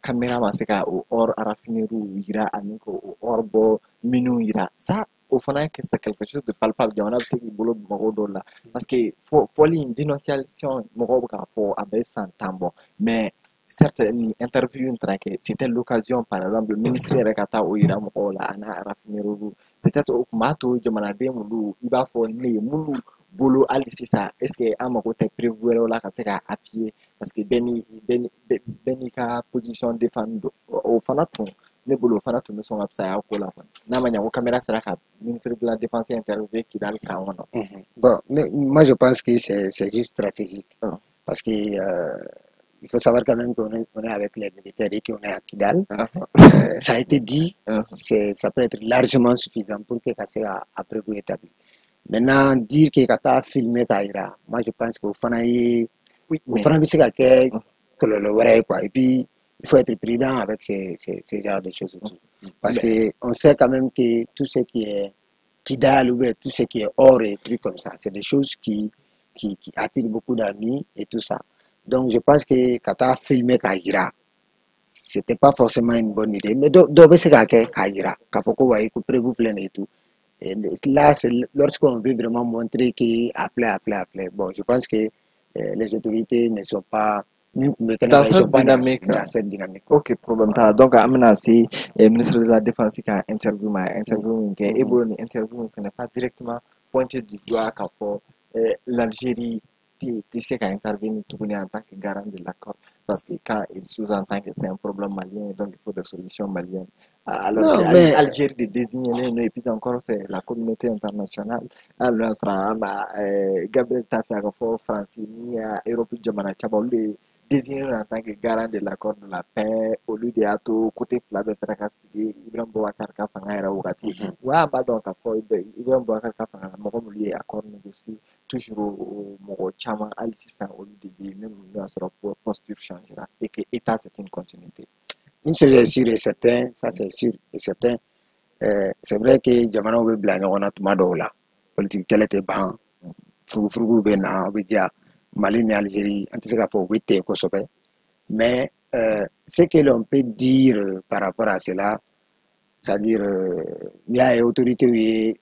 caméra ma se ka o or raffinerie yira ani k'o or bɔ minnu yira? Ça, o fana c'est quelque chose de palpable, jamana bɛ se k'i bolo mɔgɔw dɔw la, parce que fɔli in, dénonciation, mɔgɔw bɛ k'a fɔ a bɛ san 10 bɔ. Mais certes, ni interview in taara kɛ, c'était l'occasion, par exemple, ministre yɛrɛ ka taa o yira mɔgɔw la, a n'a raffinerie. Peut-être o tun b'a to jamanaden minnu, i b'a fɔ ne ye minnu bolo hali sisan, est ce que an mago tɛ preuve wɛrɛw la ka se ka appuyer? Parce que bɛɛ n'i ka position défendre don. O fana tun, ne bolo, o fana tun bɛ sɔn ka fisaya ko la kɔni, n'a ma ɲɛ ko caméra sera ka ministre de la défense interviewer Kidal kan kɔnɔ. Bon, mais moi je pense que c'est juste stratégique. Parce que il faut savoir quand même qu'on est avec les militaires et qu'on est à Kidal. Ça a été dit, ça peut être largement suffisant pour que ça soit à preuve établie. Maintenant, dire que ka taa filmer k'a yira, moi je pense que o fana ye o fana bɛ se ka kɛ kɔlɔlɔ wɛrɛ ye quoi. Et puis il faut être prudent avec ces genres de choses aussi. Parce que on sait quand même que tout ce qui est Kidal ou bien tout ce qui est or et trucs comme ça, c'est des choses qui attirent beaucoup d'ennuis et tout ça. Donc je pense que ka taa filmer k'a yira, c'était pas forcément une bonne idée. Mais dɔw bɛ se k'a kɛ k'a yira, k'a fɔ ko wayi, ko preuve filɛ nin ye et tout. Et là, c'est lorsqu'on veut vraiment montrer que a filɛ, a filɛ, a filɛ. Bon, je pense que les autorités ne sont pas dans cette cette dynamique. Dans cette dynamique. Ok, problème t'a la. Donc an bɛna se ministre de la défense ka interview ma, interview min kɛ, e bolo ni interview, ce n'est pas directement pointé du doigt k'a fɔ l'Algérie tɛ se ka intervenir tuguni en tant que garant de l'accord, parce que quand il sous-entend que c'est un problème malien, donc il faut des solutions maliennes, alors Non, que mais Algérie de désigner nous, et puis encore c'est la communauté internationale. Hali n'o y'a sɔrɔ an ma Gabriel t'a fɛ a ka fɔ France ni Europe jamana caman, olu de désigné en tant que garant de l'accord de la paix, olu de y'a to côté fila bɛɛ sera ka sigi Ibrahim Boubacar ka fanga yɛrɛ wagati. Wa an b'a dɔn k'a fɔ Ibrahim Boubacar ka fanga la, mɔgɔ minnu ye accord négocié toujours, o mɔgɔ caman hali sisan olu de bɛ yen, même n'o y'a sɔrɔ posture changera et que État, c'est une continuité. Une chose est sûre et certain, ça c'est sûr et certain. C'est vrai que jamanaw bɛ bila ɲɔgɔn na tuma dɔw la, politique kɛlɛ tɛ ban, furugufurugu bɛ na, o bɛ diya Mali ni Algérie, an tɛ se k'a fɔ u bɛ ten kosɛbɛ. Mais ce que l'on peut dire par rapport à cela, c'est-à-dire n'i y'a ye autorités ye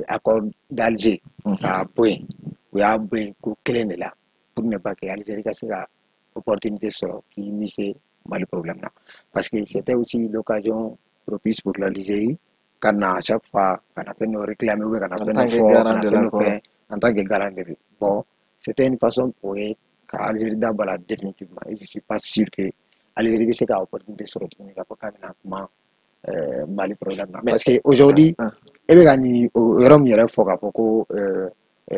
accord d'Alger k'a bɔ yen, u y'a bɔ yen ko kelen de la, pour ne pas que Algérie ka se ka opportunité sɔrɔ k'i immiscer Mali problème na, parce que c'était aussi l'occasion propice pour l'Algérie ka na à chaque fois ka na fɛn dɔ réclamer ou bien ka na En fɛn tant dɔ que fɔ, ka garant na de fɛn dɔ l'accord. kɛ en tant que garant de. Bon, c'était une façon pour eux Ka Algérie da bɔ a la définitivement. Et je suis pas sûr que Algérie bɛ se ka opportunité sɔrɔ tuguni k'a fɔ k'a bɛna kuma Mali problème na. Parce que aujourd'hui, e bɛ ka nin o yɔrɔ min yɛrɛ fɔ k'a fɔ ko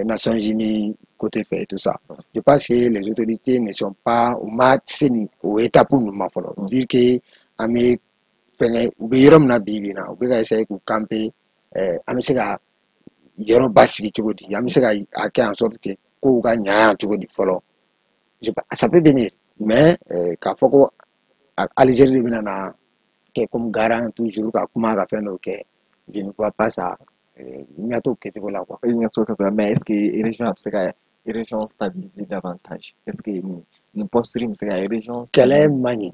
Nations Unies côté fɛ et tout ça. Je pense que les autorités ne sont pas, u ma se nin o étape ninnu ma fɔlɔ. Dire que an bɛ fɛngɛ, u bɛ yɔrɔ min na bi bi in na, u bɛ ka essayer k'u camper, an bɛ se ka yɔrɔ basigi cogo di, an bɛ se ka a kɛ en sorte que kow ka ɲa yan cogo di fɔlɔ. Ça peut venir, mais k'a fɔ ko Algérie de bɛna na kɛ comme garant toujours ka kuma ka fɛn dɔw kɛ, je ne vois pas ça. Ɲɛ t'o kɛcogo la quoi. Ɲɛ t'o kɛcogo la, mais est-ce que région a bɛ se ka région stabiliser davantage? Est-ce que nin posture bɛ se ka région? Kɛlɛ man ɲi.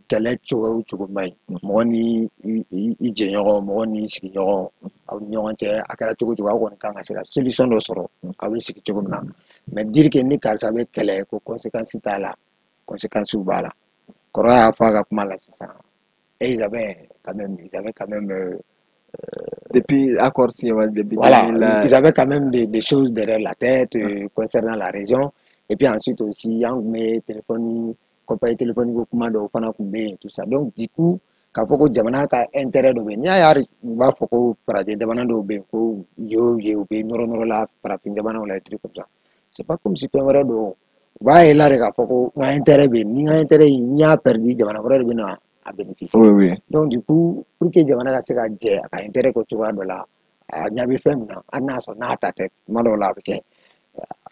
Kɛlɛ cogo o cogo man ɲi. Mɔgɔ ni i jɛɲɔgɔn, mɔgɔ ni sigiɲɔgɔn, aw ni ɲɔgɔn cɛ, a kɛra cogo o cogo, aw kɔni kan ka se ka solution dɔ sɔrɔ aw bɛ sigi cogo min na. Mais dire que ni karisa bɛ kɛlɛ ko conséquence t'a la, conséquence b'a la. Kɔrɔ y'a fɔ a ka kuma la sisan. Et ils avaient quand même Depuis accord signé, depuis voilà, 2000, ils avaient quand même des choses derrière la tête concernant la région. Et puis ensuite aussi, an tun bɛ téléphone, compagnie téléphonique ko kuma dɔw fana tun bɛ yen, tout ça. Donc du coup, k'a fɔ ko jamana ka intérêt dɔ bɛ yen, n'i y'a ye u b'a fɔ ko farajɛ jamana dɔw bɛ yen ko ye o ye u bɛ nɔrɔ nɔrɔ la farafin jamanaw la, truc comme ça. C'est pas comme si fɛn wɛrɛ don. U b'a ye la de k'a fɔ ko n ka intérêt bɛ yen, ni n ka intérêt in n'i y'a perdu, jamana wɛrɛ de bɛ na a bénéficier. Donc du coup, pour que jamana ka se ka jɛ a ka intérêt kɔ cogoya dɔ la, a ɲɛ bɛ fɛn min na, hali n'a y'a sɔrɔ n'a ta tɛ, tuma dɔw la a bɛ kɛ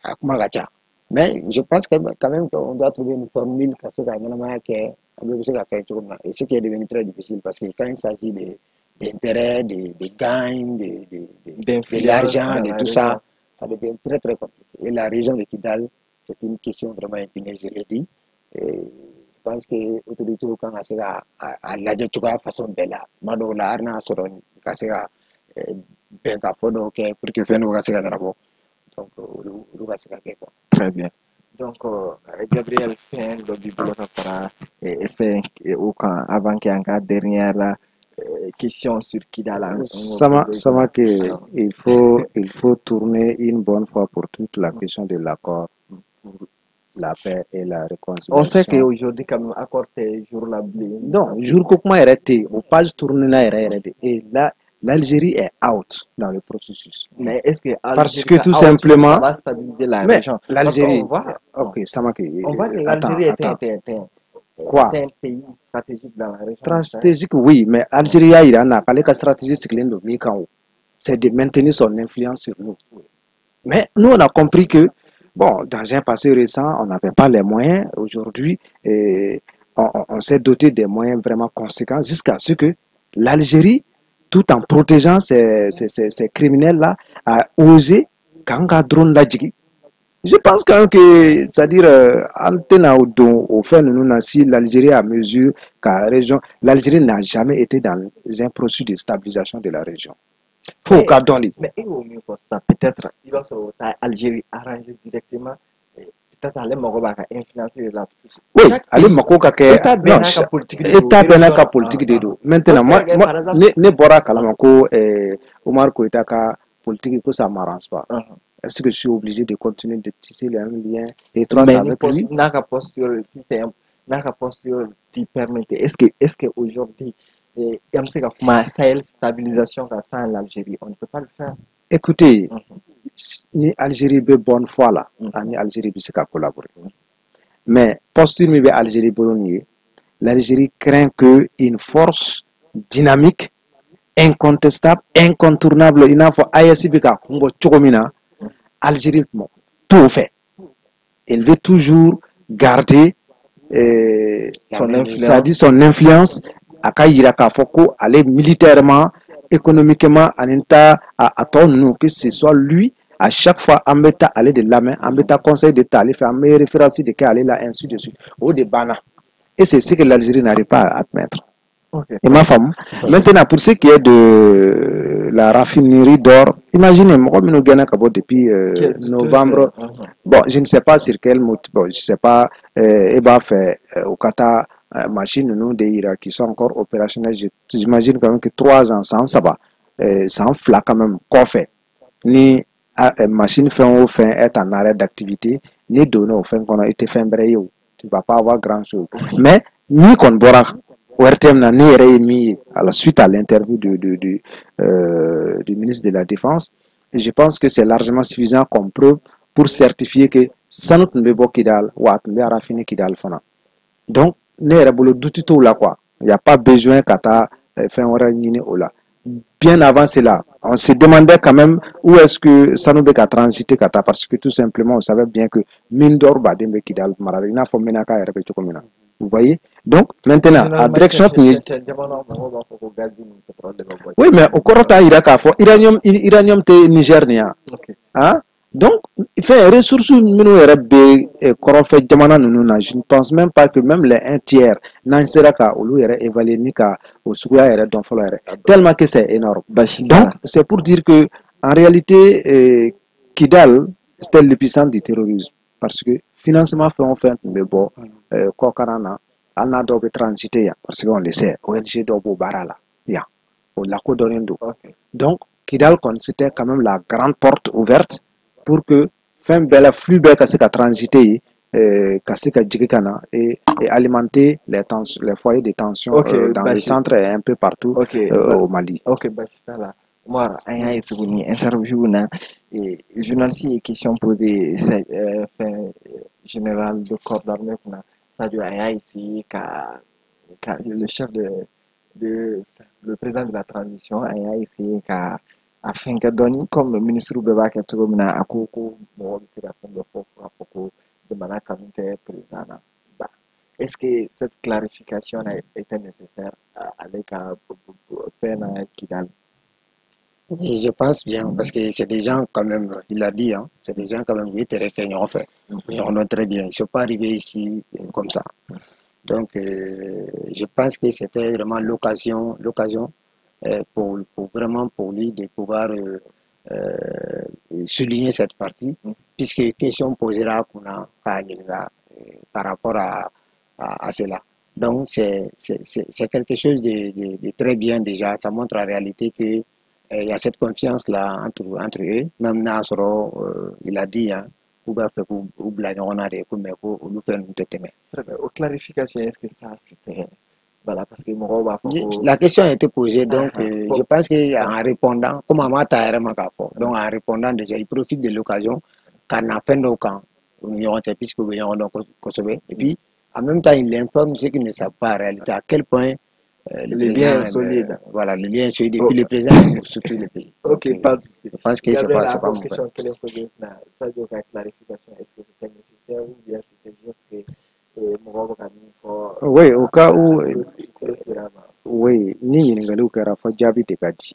a kuma ka ca. Mais je pense que quand même qu'on doit trouver une formule ka se ka ɲɛnamaya kɛ, an bɛɛ bɛ se ka fɛn cogo min na. Et ce qui est devenu très difficile, parce que quand il s'agit de d'intérêt, de gain, de l'argent, de tout ça, ça devient très très compliqué. Et la région de Kidal, c'est une question vraiment épineuse, je l'ai dit. Et je pense que autorités kan ka se ka a lajɛ cogoya façon bɛɛ la. Tuma dɔw la, hali n'a sɔrɔ ka se ka bɛn ka fɔ dɔw kɛ pour que fɛn dɔw ka se ka ɲɛnabɔ. Donc olu ka se ka kɛ quoi. Très bien. Donc Gabriel, fɛn dɔ b'i bolo ka fara fɛn o kan avant que an ka dernière question sur Kidal? Sama, Samake, il faut tourner une bonne fois pour toute la question de l'accord pour la paix et la réconciliation. On sait qu'aujourd'hui, quand même, accord tɛ jour la bilen. Non, jour ko kuma yɛrɛ tɛ yen, o page tourner la yɛrɛ yɛrɛ de. Et là, l'Algérie est out dans le processus. Mais est-ce que Parce que tout simplement, ça va stabiliser la mais région? L'Algérie, Ok, Samake, on voit que l'Algérie est Quoi? un pays stratégique dans la région. Stratégique, oui, mais Algérie y'a yira na k'ale ka stratégie sigilen don min kan o, c'est de maintenir son influence sur nous. Mais nous, on a compris que, bon, dans un passé récent, on n'avait pas les moyens. Aujourd'hui, on s'est doté des moyens vraiment conséquents jusqu'à ce que l'Algérie, tout en protégeant ces criminels-là, a osé k'an ka drone lajigin. Je pense quand même que, c'est-à-dire, an tɛna o don o fɛn ninnu na si l'Algérie a mesure ka région, l'Algérie n'a jamais été dans un processus de stabilisation de la région. Fo ka dɔn de. Mais e y'o min fɔ sisan, peut-être i b'a sɔrɔ o t'a Algérie arranger directement. Peut-être ale mago b'a ka influence de la. Oui, ale mako ka kɛ. État bɛɛ n'a ka politique de don. État bɛɛ n'a ka politique de don. Maintenant, moi, ne bɔra a kalama ko Oumar Koïta ka politique ko ça m'arrange pas. Est-ce que je suis obligé de continuer de tisser les mêmes liens étroits avec lui? N'a ka posture, si c'est n'a ka posture t'y permet, est-ce que aujourd'hui an bɛ se ka kuma Sahel stabilisation kan sans l'Algérie? On ne peut pas le faire. Écoutez, ni Algérie bɛ bonne foi la, ani Algérie bɛ se ka collaborer. Mais posture min bɛ Algérie bolo nin ye, l'Algérie craint que une force dynamique, incontestable, incontournable, i n'a fɔ AES bɛ ka kun bɔ cogo min na, Algérie t'o fɛ. Elle veut toujours garder son influence, c'est-à-dire son influence, a ka yira k'a fɔ ko ale militairement, économiquement, ani ta a tɔ ninnu, que ce soit lui à chaque fois an bɛ taa ale de lamɛn, an bɛ taa conseil de ta ale fɛ, an bɛ référence de kɛ ale la, ainsi de suite. O de banna et c'est ce que l'Algérie n'arrive pas à admettre. I m'a faamu? Maintenant, pour ce qui est de la raffinerie d'or, imaginez mɔgɔ minnu gɛnna ka bɔ depuis novembre. Bon, je ne sais pas sur quel motif, bon, je sais pas, e b'a fɛ u ka taa machine ninnu de yira qui sont encore opérationnels. J'imagine quand même que 3 ans, san 3, san 2 quand même kɔfɛ, ni machine fɛn o fɛn est en arrêt d'activité. N'i donna o fɛn kɔnɔ, i tɛ fɛn bɛrɛ ye o, tu vas pas avoir grand chose. Mais min kɔni bɔra ORTM na, ne yɛrɛ ye min ye à la suite à l'interview du ministre de la Défense, je pense que c'est largement suffisant comme preuve pour certifier que sanu tun bɛ bɔ Kidal, wa a tun bɛ raffiner Kidal fana. Donc ne yɛrɛ bolo, doute t'o la quoi, il y a pas besoin ka taa fɛn wɛrɛ ɲini o la. Bien avant cela, on se demandait quand même où est-ce que sanu bɛ ka transiter ka taa, parce que tout simplement on savait bien que mine d'or baden bɛ Kidal mara la, i n'a fɔ Menaka yɛrɛ bɛ cogo min na. Vous voyez? Donc maintenant, a direction tun ye, oui, mais o kɔrɔ t'a yira k'a fɔ uranium tɛ Niger nin yan. Ah, donc fɛn ressources minnu yɛrɛ bɛ kɔrɔnfɛ jamana ninnu na, je ne pense même pas que même les un tiers n'an sera ka olu yɛrɛ évaluer ni ka o suguya yɛrɛ dɔn fɔlɔ yɛrɛ, tellement que c'est énorme. Donc c'est pour dire que en réalité, Kidal, c'était l'épicentre du terrorisme, parce que financement fɛn o fɛn tun bɛ bɔ kɔkanna na, hali n'a dɔw bɛ transiter yan, parce que on le sait, ONG dɔw b'o baara la yan, o lakodɔnnen don. Donc Kidal kɔni, c'était quand même la grande porte ouverte pour que fɛn bɛɛ la flux bɛɛ ka se ka transiter yen, ka se ka jigin ka na et alimenter les foyers de tension dans le centre et un peu partout au Mali. Ok, basi t'a la. Umar, an y'a ye tuguni interview na, journaliste ye question posée fɛn général de corps d'armée kunna, Sadio, a y'a essayé ka le chef de le président de la transition, a y'a essayé ka a fɛn kɛ dɔɔni comme ministre bɛɛ b'a kɛ cogo min na. A ko ko mɔgɔ bɛ se ka fɛn dɔ fɔ k'a fɔ ko jamana kanu tɛ président na ba. Est-ce que cette clarification était nécessaire ale ka fɛn na Kidal? Oui, je pense bien, parce que c'est des gens quand même, il a dit, hein, c'est des gens quand même qui étaient fait. On a très bien, ils ne sont pas arrivés ici comme ça. Donc, je pense que c'était vraiment l'occasion pour vraiment pour lui de pouvoir souligner cette partie, puisque question posera qu'on a par rapport à cela. Donc, c'est quelque chose de très bien déjà. Ça montre en réalité que il y a cette confiance-là entre eux. Même n'a sɔrɔ, il a dit, hein, k'u b'a fɛ k'u bila ɲɔgɔn na de ko, mais ko olu fɛn ninnu tɛ tɛmɛ. Très bien. O clarification, est-ce que ça c'était, voilà, parce que mɔgɔw b'a fɔ ko La question a été posée, donc je pense qu'en répondant, comme a ma ta yɛrɛ ma k'a fɔ, donc en répondant déjà, il profite de l'occasion ka na fɛn dɔw kan u ni ɲɔgɔn cɛ, puisque u bɛ ɲɔgɔn dɔn kosɛbɛ. Et puis, en même temps, il informe ceux qui ne savent pas en réalité à quel point le lien est solide. Voilà, le lien est solide. Et puis le président est pour surtout le pays. Ok, donc, pas de souci. Je pense que c'est pas mauvais. Question kelen posée na Sadio ka clarification, est-ce que c'était nécessaire ou bien c'était juste que mɔgɔw bɛ ka min fɔ? Oui, au cas où, oui, ni ɲininkaliw kɛra fɔ, jaabi de ka di.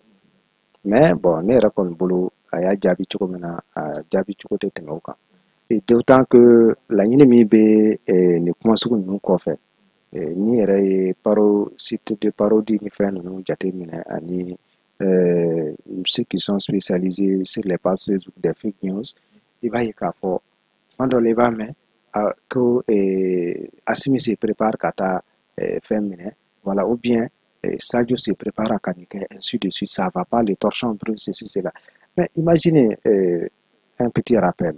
Mais bon, ne yɛrɛ kɔni bolo, a y'a jaabi cogo min na, a jaabi cogo tɛ tɛmɛ o kan. Et d'autant que laɲini min bɛ nin kuma sugu ninnu kɔfɛ, ni yɛrɛ ye paro site de parodie ni fɛn ninnu jateminɛ, ani ceux qui sont spécialisés sur les pages Facebook des fake news, i b'a ye k'a fɔ tuma dɔ la i b'a mɛn ko Assimi se prépare ka taa fɛn minɛ, voilà, ou bien Sadio se prépare à ka nin kɛ, ainsi de suite, ça va pas, les torchons brûlent, ceci, cela. Mais imaginez un petit rappel,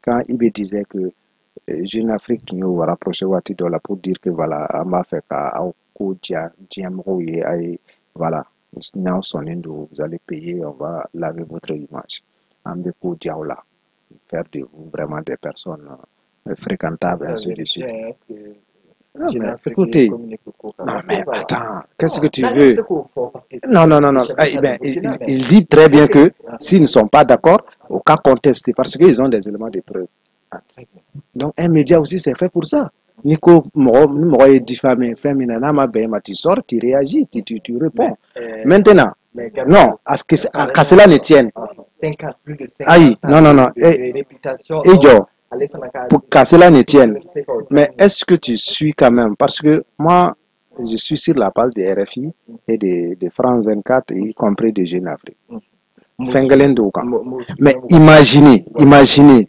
quand IB disait que Jeune Afrique tun y'o rapproché waati dɔ la pour dire que voilà, an b'a fɛ ka aw ko diya diɲɛ mɔgɔw ye, a ye, voilà, n'aw sɔnnen don, vous allez payer, on va laver votre image, an bɛ ko diya aw la, faire de vous vraiment des personnes fréquentables, ainsi de suite. Non, mais écoutez, non, mais attends, qu'est-ce que tu veux? Non, non, non, non. Eh ben, il dit très bien que s'ils ne sont pas d'accord, au cas contesté, parce qu'ils ont des éléments de preuve. Donc, un média aussi, c'est fait pour ça. Ni ko mɔgɔ ni mɔgɔ ye diffamé fɛn min na, n'a ma bɛn i ma, tu sors, tu réagis, tu réponds. Maintenant, non, à ce que à cela ne tienne. Plus de 50 Aïe, non, non, non. Et jɔ, pour qu'à cela ne tienne. Mais est-ce que tu suis quand même? Parce que moi, je suis sur la page de RFI et de France 24, y compris de Jeune Afrique. Fɛn kelen d'o kan. Mais imaginez, imaginez,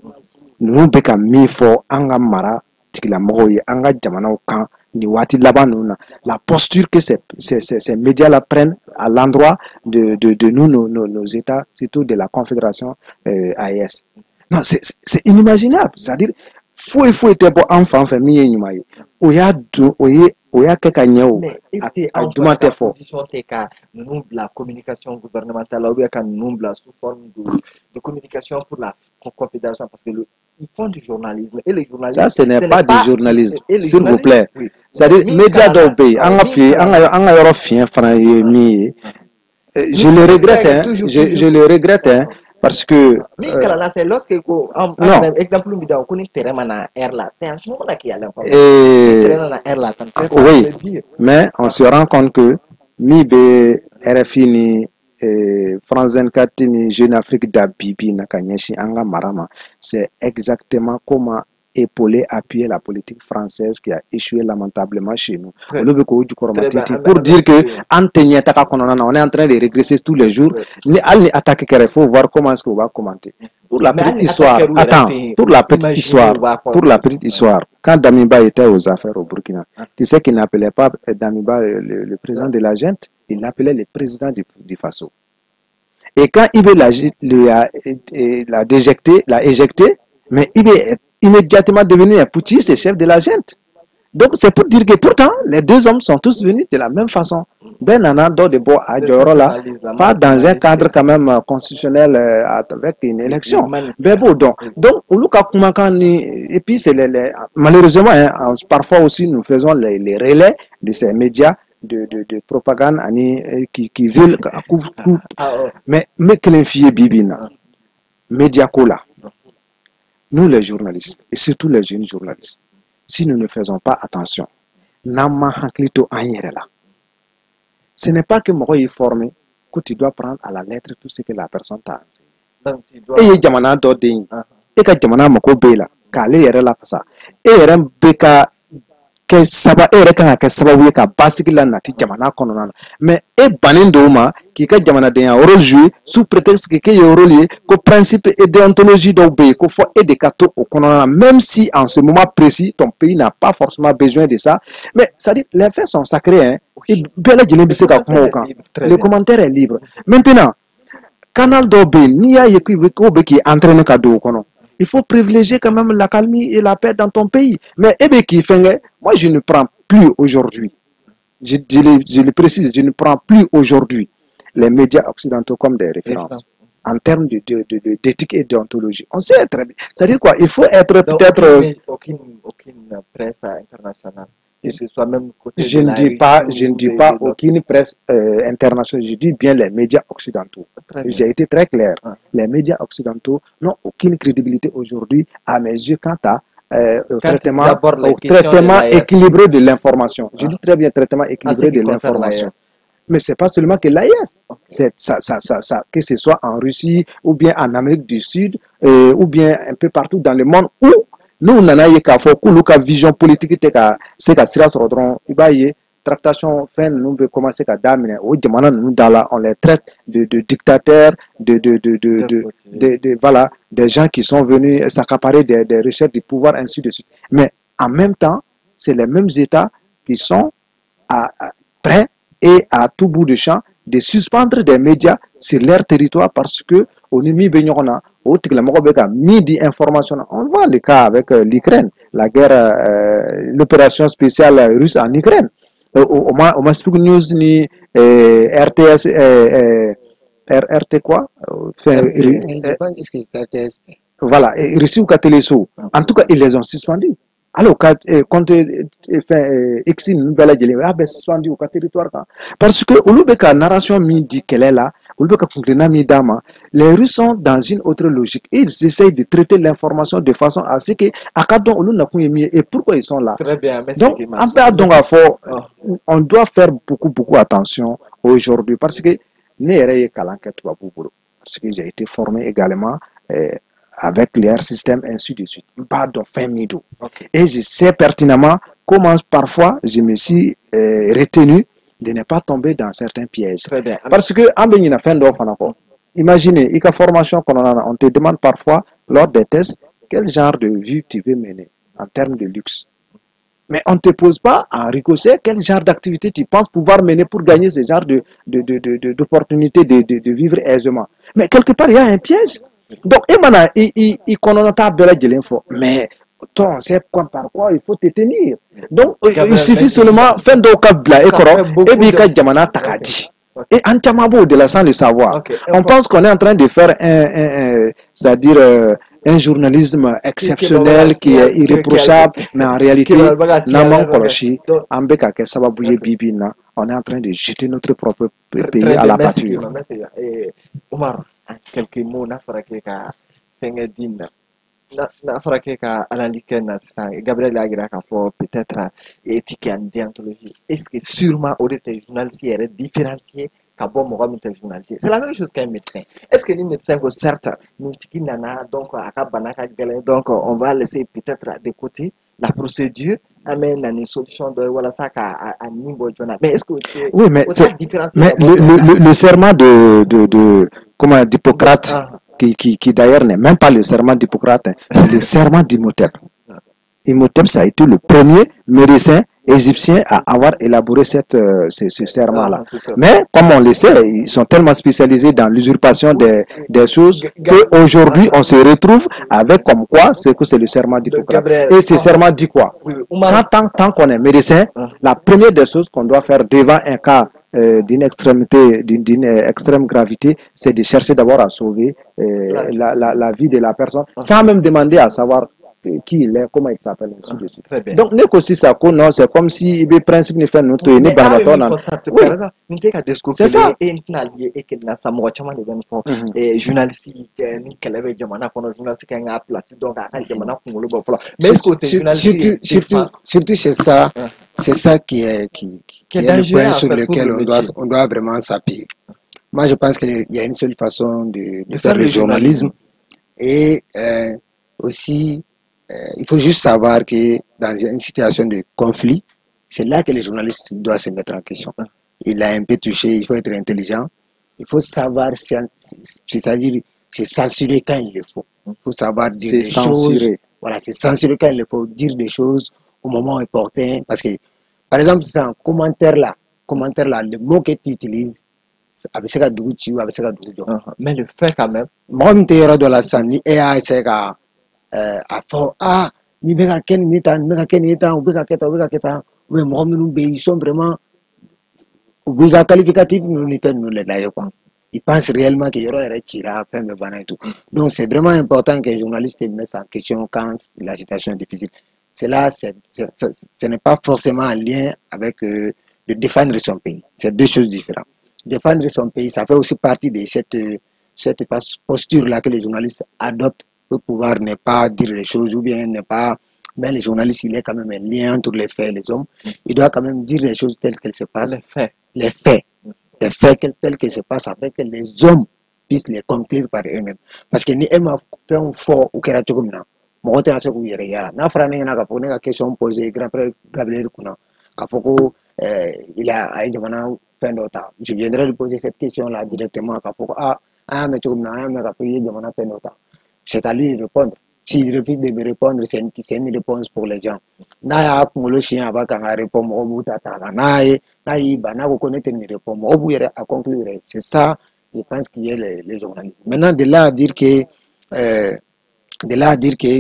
ninnu bɛ ka min fɔ an ka mara tigilamɔgɔw ye, an ka jamanaw kan nin waati laban ninnu na, la posture que ces médias-là prennent à l'endroit de nous, nos États, surtout de la Confédération AES. Non, c'est inimaginable. C'est-à-dire, foyi foyi tɛ bɔ an fan fɛ min ye ɲuman ye. O y'a dun, o ye o y'a kɛ ka ɲɛ o. Mais est-ce que A anw duman fana ka tɛ fɔ. position tɛ ka ninnu bila communication gouvernementale la ou bien ka ninnu bila sous forme de communication pour la confédération, parce que ils font du journalisme et les journalistes, Ça, ce n'est ce pas n'est du pas journalisme, et les s'il vous journalistes, plaît. Oui. C'est-à-dire, Min média kalanna, dɔw bɛ yen, an ka min fi an kalanna. ka an ka yɔrɔ fiɲɛ fana ye min ye. Je le regrette, hein, toujours, je toujours. le regrette, hein, parce que Min kalanna, c'est lorsque ko an non. an exemple min da ko ni terrain ma na air la, c'est en ce moment là qu'il y a l'information. Ni Et terrain na air la, ça ne sert pas à oui, le dire. Mais on se rend compte que min bɛ RFI ni France 24 ni Jeune Afrique da bi bi in na ka ɲɛsin an ka mara ma, c'est exactement comment épauler, appuyer la politique française qui a échoué lamentablement chez nous. Olu bɛ k'o jukɔrɔma Très bien. tintin pour dire que an tɛ ɲɛtaga kɔnɔna na, on est en train de régresser tous les jours. Ni hali ni attaque kɛra, il faut voir comment est-ce qu'on va commenter. Pour la Mais petite hali ni histoire, attaque kɛra u yɛrɛ attends, fɛ yen, pour la petite imaginez histoire, u b'a pour la contre. petite histoire, quand Damiba était aux affaires au Burkina, tu sais qu'il n'appelait pas Damiba le président de la junte, il l'appelait le président du Faso. Et quand il veut la déjecter, la éjecter, mais il est immédiatement devenu un putschiste et chef de la junte. Donc c'est pour dire que pourtant, les deux hommes sont tous venus de la même façon. Ben nana dɔ de bɔ a C'est jɔyɔrɔ cette la, analyse-là, pas dans un analyse cadre quand même constitutionnel avec une élection. Magnifique. Bɛɛ b'o dɔn. Donc olu ka kumakan ni, et puis c'est malheureusement, hein, parfois aussi nous faisons les relais de ces médias de propagande ani qui veulent ka ku Ah, oh. Mais n bɛ kelen f'i ye bi bi in na, média ko la, nous les journalistes et surtout les jeunes journalistes, si nous ne faisons pas attention, n'an ma hakili to an yɛrɛ la, ce n'est pas que mɔgɔ y'i formé que tu dois prendre à la lettre tout ce que la personne t'a enseigné. Donc tu dois E ye jamana dɔ den ye, Ah, e ka jamana mako b'e la k'ale yɛrɛ lafasa, e yɛrɛ bɛ ka kɛ saba, e yɛrɛ kan ka kɛ sababu ye ka basigi la nati jamana kɔnɔna na, mais e bannen don o ma k'i ka jamanadenya rôle jouer sous prétexte que k'e ye rôle ye ko principe et déontologie dɔw bɛ yen ko fɔ e de ka to o kɔnɔna na, même si en ce moment précis ton pays n'a pas forcément besoin de ça. Mais c'est à dire, les faits sont sacrés, hein, i bɛɛ lajɛlen bɛ Le se ka kuma commentaire o est kan. libre, très Le bien. commentaire est libre. Maintenant, canal dɔw bɛ yen, n'i y'a ye k'u bɛ k'o bɛ k'i entraîner ka don o kɔnɔ, il faut privilégier quand même la calmie et la paix dans ton pays. Mais e bɛ k'i fɛngɛ, moi je ne prends plus aujourd'hui, je le précise, je ne prends plus aujourd'hui les médias occidentaux comme des références Référence. En termes d'éthique et déontologie. On sait très bien. C'est-à-dire quoi? Il faut être Donc peut-être aucune presse internationale, que ce soit même côté Je de ne la dis pas, Russie je ne ou dis de pas de l'autre. Aucune presse internationale, je dis bien les médias occidentaux. Très bien. J'ai été très clair. Ah. Les médias occidentaux n'ont aucune crédibilité aujourd'hui à mes yeux quant à, au Quand ils traitement, abordent les au questions de traitement l'AES. Équilibré de l'information. Je Ah. dis très bien traitement En ce équilibré qui de concerne l'information. l'AES. Mais c'est pas seulement que l'AES. Ok. C'est ça, que ce soit en Russie ou bien en Amérique du Sud ou bien un peu partout dans le monde où n'u nana ye k'a fɔ k'olu ka vision politique tɛ ka se ka sira sɔrɔ dɔrɔn, i b'a ye tractation fɛn ninnu bɛ commencer ka daminɛ o jamana ninnu da la, on les traite de dictateurs, Despotes. de voilà, des gens qui sont venus s'accaparer des richesses du pouvoir, ainsi de suite. Mais en même temps, c'est les mêmes États qui sont prêts et à tout bout de champ de suspendre des médias sur leur territoire parce que o ni min bɛ ɲɔgɔn na, o tigilamɔgɔ bɛ ka min di information na. On voit le cas avec l'Ukraine, la guerre, l'opération spéciale russe en Ukraine. O ma Sputnik News ni RTS, RT quoi, fɛn RT. Je pense que c'est RTS. Voilà, et Russie ka téléso, en tout cas ils les ont suspendus. Hali u ka compte fɛn X ninnu bɛɛ lajɛlen, o y'a bɛɛ suspendu u ka territoire kan parce que olu bɛ ka narration min di kɛlɛ la, olu bɛ ka kuntilenna min d'a ma, les Russes sont dans une autre logique. Ils essayent de traiter l'information de façon à ce que a ka dɔn olu nakun ye min ye et pourquoi ils sont là. Très bien, merci Donc Guimas. An bɛɛ y'a dɔn Merci. K'a fɔ Oh. on doit faire beaucoup beaucoup attention aujourd'hui parce que ne yɛrɛ ye kalan kɛ tubabuw bolo, parce que j'ai été formé également avec leur système, ainsi de suite. N b'a dɔn fɛn min don et je sais pertinemment comment parfois je me suis retenu de ne pas tomber dans certains pièges. Très bien. Parce que an bɛ ɲinɛ fɛn dɔw fana kɔ. Imaginez, i ka formation kɔnɔna na, on te demande parfois lors des tests quel genre de vie tu veux mener en termes de luxe. Mais on ne te pose pas en ricochet quel genre d'activité tu penses pouvoir mener pour gagner ce genre d'opportunité de vivre aisément. Mais quelque part, il y a un piège. Donc e mana i kɔnɔnata bɛɛ lajɛlen fɔ, mais toi, on sait quoi, par quoi il faut te tenir. Donc il suffit seulement fɛn dɔw ka bila e kɔrɔ, e b'i ka jamana ta k'a di. Et an caman b'o de la sans le savoir. On pense qu'on est en train de faire c'est-à-dire un journalisme exceptionnel qui est irréprochable, mais en réalité, n'an m'an kɔlɔsi, an bɛ ka kɛ sababu ye bi bi in na, on est en train de jeter notre propre pays à la pâture. Omar, en quelques mots, n'a fɔra k'e ka fɛnkɛ di nin na, n'a fɔra k'e ka analyse kɛ na sisan, Gabriel y'a jira k'a fɔ peut-être éthique ani déontologie, est-ce que sûrement o de tɛ journaliste yɛrɛ différencier ka bɔ mɔgɔ min tɛ journaliste? C'est la même chose qu'un médecin. Est-ce que ni médecin ko certes nin tigi nana, donc a ka bana ka gɛlɛn, donc on va laisser peut-être de côté la procédure, an bɛ na ni solution dɔ ye walasa ka a nin bɔ joona, mais est-ce que Oui, mais c'est mais le serment de comment, d'Hippocrate, qui d'ailleurs n'est même pas le serment d'Hippocrate, hein, c'est le serment d'Imhotep. Imhotep, ça a été le premier médecin égyptien à avoir élaboré ce serment-là. Mais comme on le sait, ils sont tellement spécialisés dans l'usurpation des choses qu'aujourd'hui, on se retrouve avec comme quoi c'est que c'est le serment d'Hippocrate. Et ce serment dit quoi? Tant qu'on est médecin, la première des choses qu'on doit faire devant un cas d'une extrémité, d'une extrême gravité, c'est de chercher d'abord à sauver la vie de la personne, sans même demander à savoir qui il est, comment il s'appelle, ainsi de suite. Donc, ne ko sisan ko non, c'est comme si i bɛ principe ni fɛn ninnu to yen ni banabaatɔ nana. N tɛ ka discours. C'est ça. E tɛna lié e kelen na sa, mɔgɔ caman de bɛ nin fɔ. Journaliste ni kɛlɛ bɛ jamana kɔnɔ, journaliste kan ka place dɔn k'a ka jamana kunkolo bɔ fɔlɔ. Mais est-ce que o tɛ journaliste Surtout c'est ça, c'est ça qui est le point sur lequel on doit vraiment s'appuyer. Moi, je pense qu'il y a une seule façon de faire le journalisme et aussi il faut juste savoir que dans une situation de conflit, c'est là que les journalistes doivent se mettre en question. Il a un peu touché, il faut être intelligent, il faut savoir, c'est-à-dire se censurer quand il le faut. Il faut savoir dire des choses. Voilà, c'est censurer quand il le faut, dire des choses au moment opportun. Parce que, par exemple, c'est un commentaire là, le mot que tu utilises, a bɛ se ka dugu ci, a bɛ se ka dugu jɔ. Mais le fait quand même. Mɔgɔ min tɛ yɔrɔ dɔ la sisan, ni e y'a essayer ka a fɔ, ah, nin bɛ ka kɛ nin ye tan, nin bɛ ka kɛ nin ye tan, u bɛ ka kɛ tan, u bɛ ka kɛ tan, ou bien mɔgɔ minnu bɛ yen, ils sont vraiment, u b'i ka qualificatif ninnu ni fɛn ninnu de lajɛ quoi. Ils pensent réellement que yɔrɔ yɛrɛ cira, fɛn bɛɛ banna et tout. Donc c'est vraiment important que les journalistes mettent en question quand la situation est difficile. C'est là, ce n'est pas forcément en lien avec de défendre son pays. C'est deux choses différentes. Défendre son pays, ça fait aussi partie de cette posture-là que les journalistes adoptent pour pouvoir ne pas dire les choses ou bien ne pas. Mais le journaliste, il est quand même un lien entre les faits et les hommes. Il doit quand même dire les choses telles qu'elles se passent. Les faits. Les faits. Les faits tels qu'elles se passent afin que les hommes puissent les conclure par eux-mêmes. Parce que ni e ma fɛnw fɔ u kɛra cogo min na, mɔgɔ tɛna se k'u yɛrɛ yala. N'a fɔra ne ɲɛna k'a fɔ ne ka question poser grand frère Gabriel kunna k'a fɔ ko il a a ye jamana fɛn dɔ ta, je viendrai lui poser cette question là directement k'a fɔ ko ah, an y'a mɛn cogo min na, an y'a mɛn k'a fɔ i ye jamana fɛn dɔ ta. C'est à lui de répondre. S'il refuse de me répondre, c'est une réponse pour les gens. N'a y'a kunkolo siɲɛ a b'a kan ka répondre, mɔgɔw b'u ta ta la. N'a ye n'a y'i ban, n'a ko ko ne tɛ nin répondre, mɔgɔw b'u yɛrɛ a conclure. C'est ça, je pense, qu'il y a les journalistes. Maintenant, de là à dire que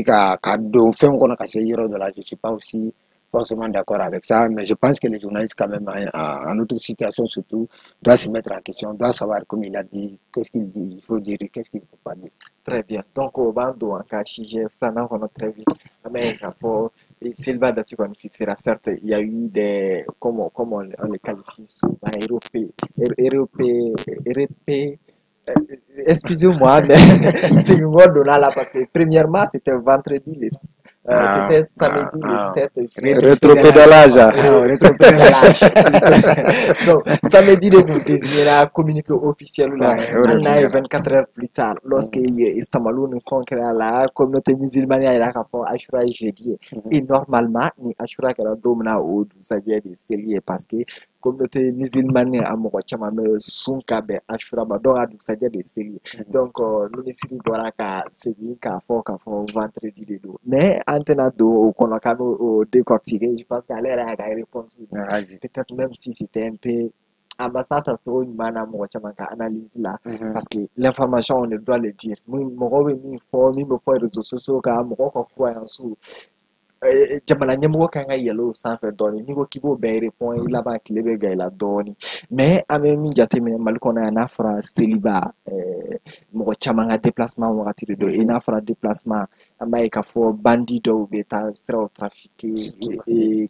ka don fɛn kɔnɔ ka se yɔrɔ dɔ la, je suis pas aussi forcément d'accord avec ça, mais je pense que les journalistes, quand même, en notre situation surtout, doivent se mettre en question, doivent savoir, comme il a dit, qu'est-ce qu'il dit, il faut dire, qu'est-ce qu'il ne faut pas dire. Très bien. Donc, o b'an don an ka sujet filanan kɔnɔ très vite. An bɛ k'a fɔ seliba date kɔni fixera. Certes, il y a eu des, comme on les qualifie souvent, européens, européens, européens, excusez-moi, mais c'est une mot donna là parce que premièrement, c'était vendredi, c'était samedi le 7 juillet. Rétropédalage. Rétropédalage. Donc, samedi de nous désigner la communiqué officiel là, on a 24 heures plus tard, lorsque Samalu nous font créer la communauté musulmane y'a k'a fɔ Ashura jeudi. Et normalement, ni Ashura kɛra don min na, o dugusajɛ de seli ye parce que communauté musulmane a mɔgɔ caman bɛ sun ka bɛn Ashura ma, donc a dugusajɛ de seli. Donc minisiri bɔra ka segin k'a fɔ vendredi de don, mais an tɛna don o kɔnɔ k'an bɛ o décortiquer. Je pense qu'ale yɛrɛ y'a ka réponse, peut-être même si c'était un peu A ma s'a ta cogo ɲuman na mɔgɔ caman ka analyse la, parce que l'information, on doit le dire, mɔgɔw bɛ min fɔ, min bɛ fɔ réseaux sociaux kan, mɔgɔw ka croyance, jamana ɲɛmɔgɔ kan ka yɛlɛ o sanfɛ dɔɔni. N'i ko k'i b'o bɛɛ répond, i laban tile bɛ gan i la dɔɔni. Mais an bɛ min jateminɛ Mali kɔnɔ yan, n'a fɔra seliba, mɔgɔ caman ka déplacement wagati de don. Et n'a fɔra déplacement, an b'a ye k'a fɔ bandit dɔw bɛ taa siraw trafiquer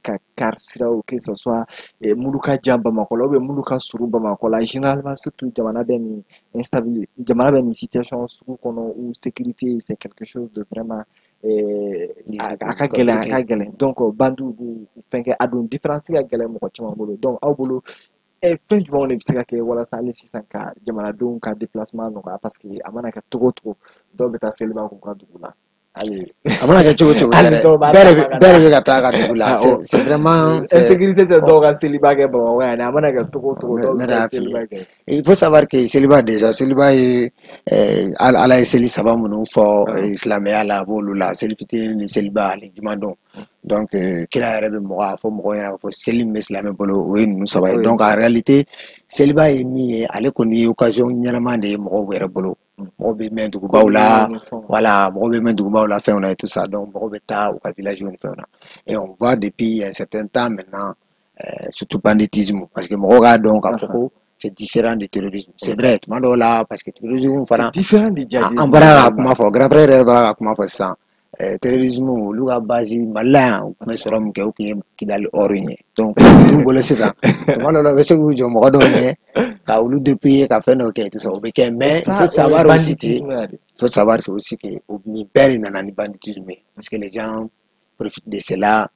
ka car siraw, que ce soit minnu ka jan Bamakɔ la ou bien minnu ka surun Bamakɔ la. Généralement, surtout jamana bɛ nin instabilité, jamana bɛ nin situation sugu kɔnɔ où sécurité, c'est quelque chose de vraiment a ka gɛlɛn, a ka gɛlɛn. Donc bandiw b'u fɛn kɛ, a don différence ka gɛlɛn mɔgɔ caman bolo. Donc aw bolo, fɛn jumɛnw de bɛ se ka kɛ walasa hali sisan ka jamanadenw ka déplacement nɔgɔya? Parce que a mana kɛ cogo o cogo, dɔw bɛ taa seliba k'u ka dugu la hali. A mana kɛ cogo o cogo, hali dɔw b'a bɛɛ de bɛ ka taa ka dugu la. C'est vraiment insécurité tɛ dɔw ka seliba kɛ Bamakɔ yan, a mana kɛ cogo o cogo, dɔw bɛ taa seliba kɛ. Il faut savoir que seliba déjà, seliba ye Ala ye seli saba minnu fɔ silamɛya la, a b'olu la: seli fitinin ni seliba ani jumadon. Donc kira yɛrɛ bɛ mɔgɔ a fɔ mɔgɔw ɲɛna k'a fɔ seli min bɛ silamɛ bolo, o ye ninnu saba ye. Donc en réalité, seliba ye min ye, ale kɔni ye occasion ɲɛnama de ye mɔgɔw yɛrɛ bolo. Mɔgɔw bɛ mɛn dugubaw la, voilà, mɔgɔw bɛ mɛn dugubaw la, fɛnw na et tout ça. Donc mɔgɔw bɛ taa u ka village ni fɛnw na. Et on voit depuis un certain temps maintenant, surtout banditisme, parce que mɔgɔw k'a dɔn k'a fɔ ko c'est différent du terrorisme. C'est vrai, tuma dɔw la, parce que terrorisme fana, c'est différent du djihadisme. An bɔra ka kuma fɔ, grand frère yɛrɛ bɔra ka kuma fɔ sisan. Terrorisme, olu ka base Mali la yan, u tun bɛ sɔrɔ min kɛ, o tun ye Kidali or ye. Donc t'u bolo sisan, tuma dɔw la u bɛ se k'u jɔ mɔgɔ dɔw ɲɛ ka olu dépouiller, ka fɛn dɔw kɛ et tout ça, o bɛ kɛ. Mais il faut savoir aussi que, il faut savoir aussi que nin bɛɛ de nana ni banditisme ye, parce que les gens profitent de cela.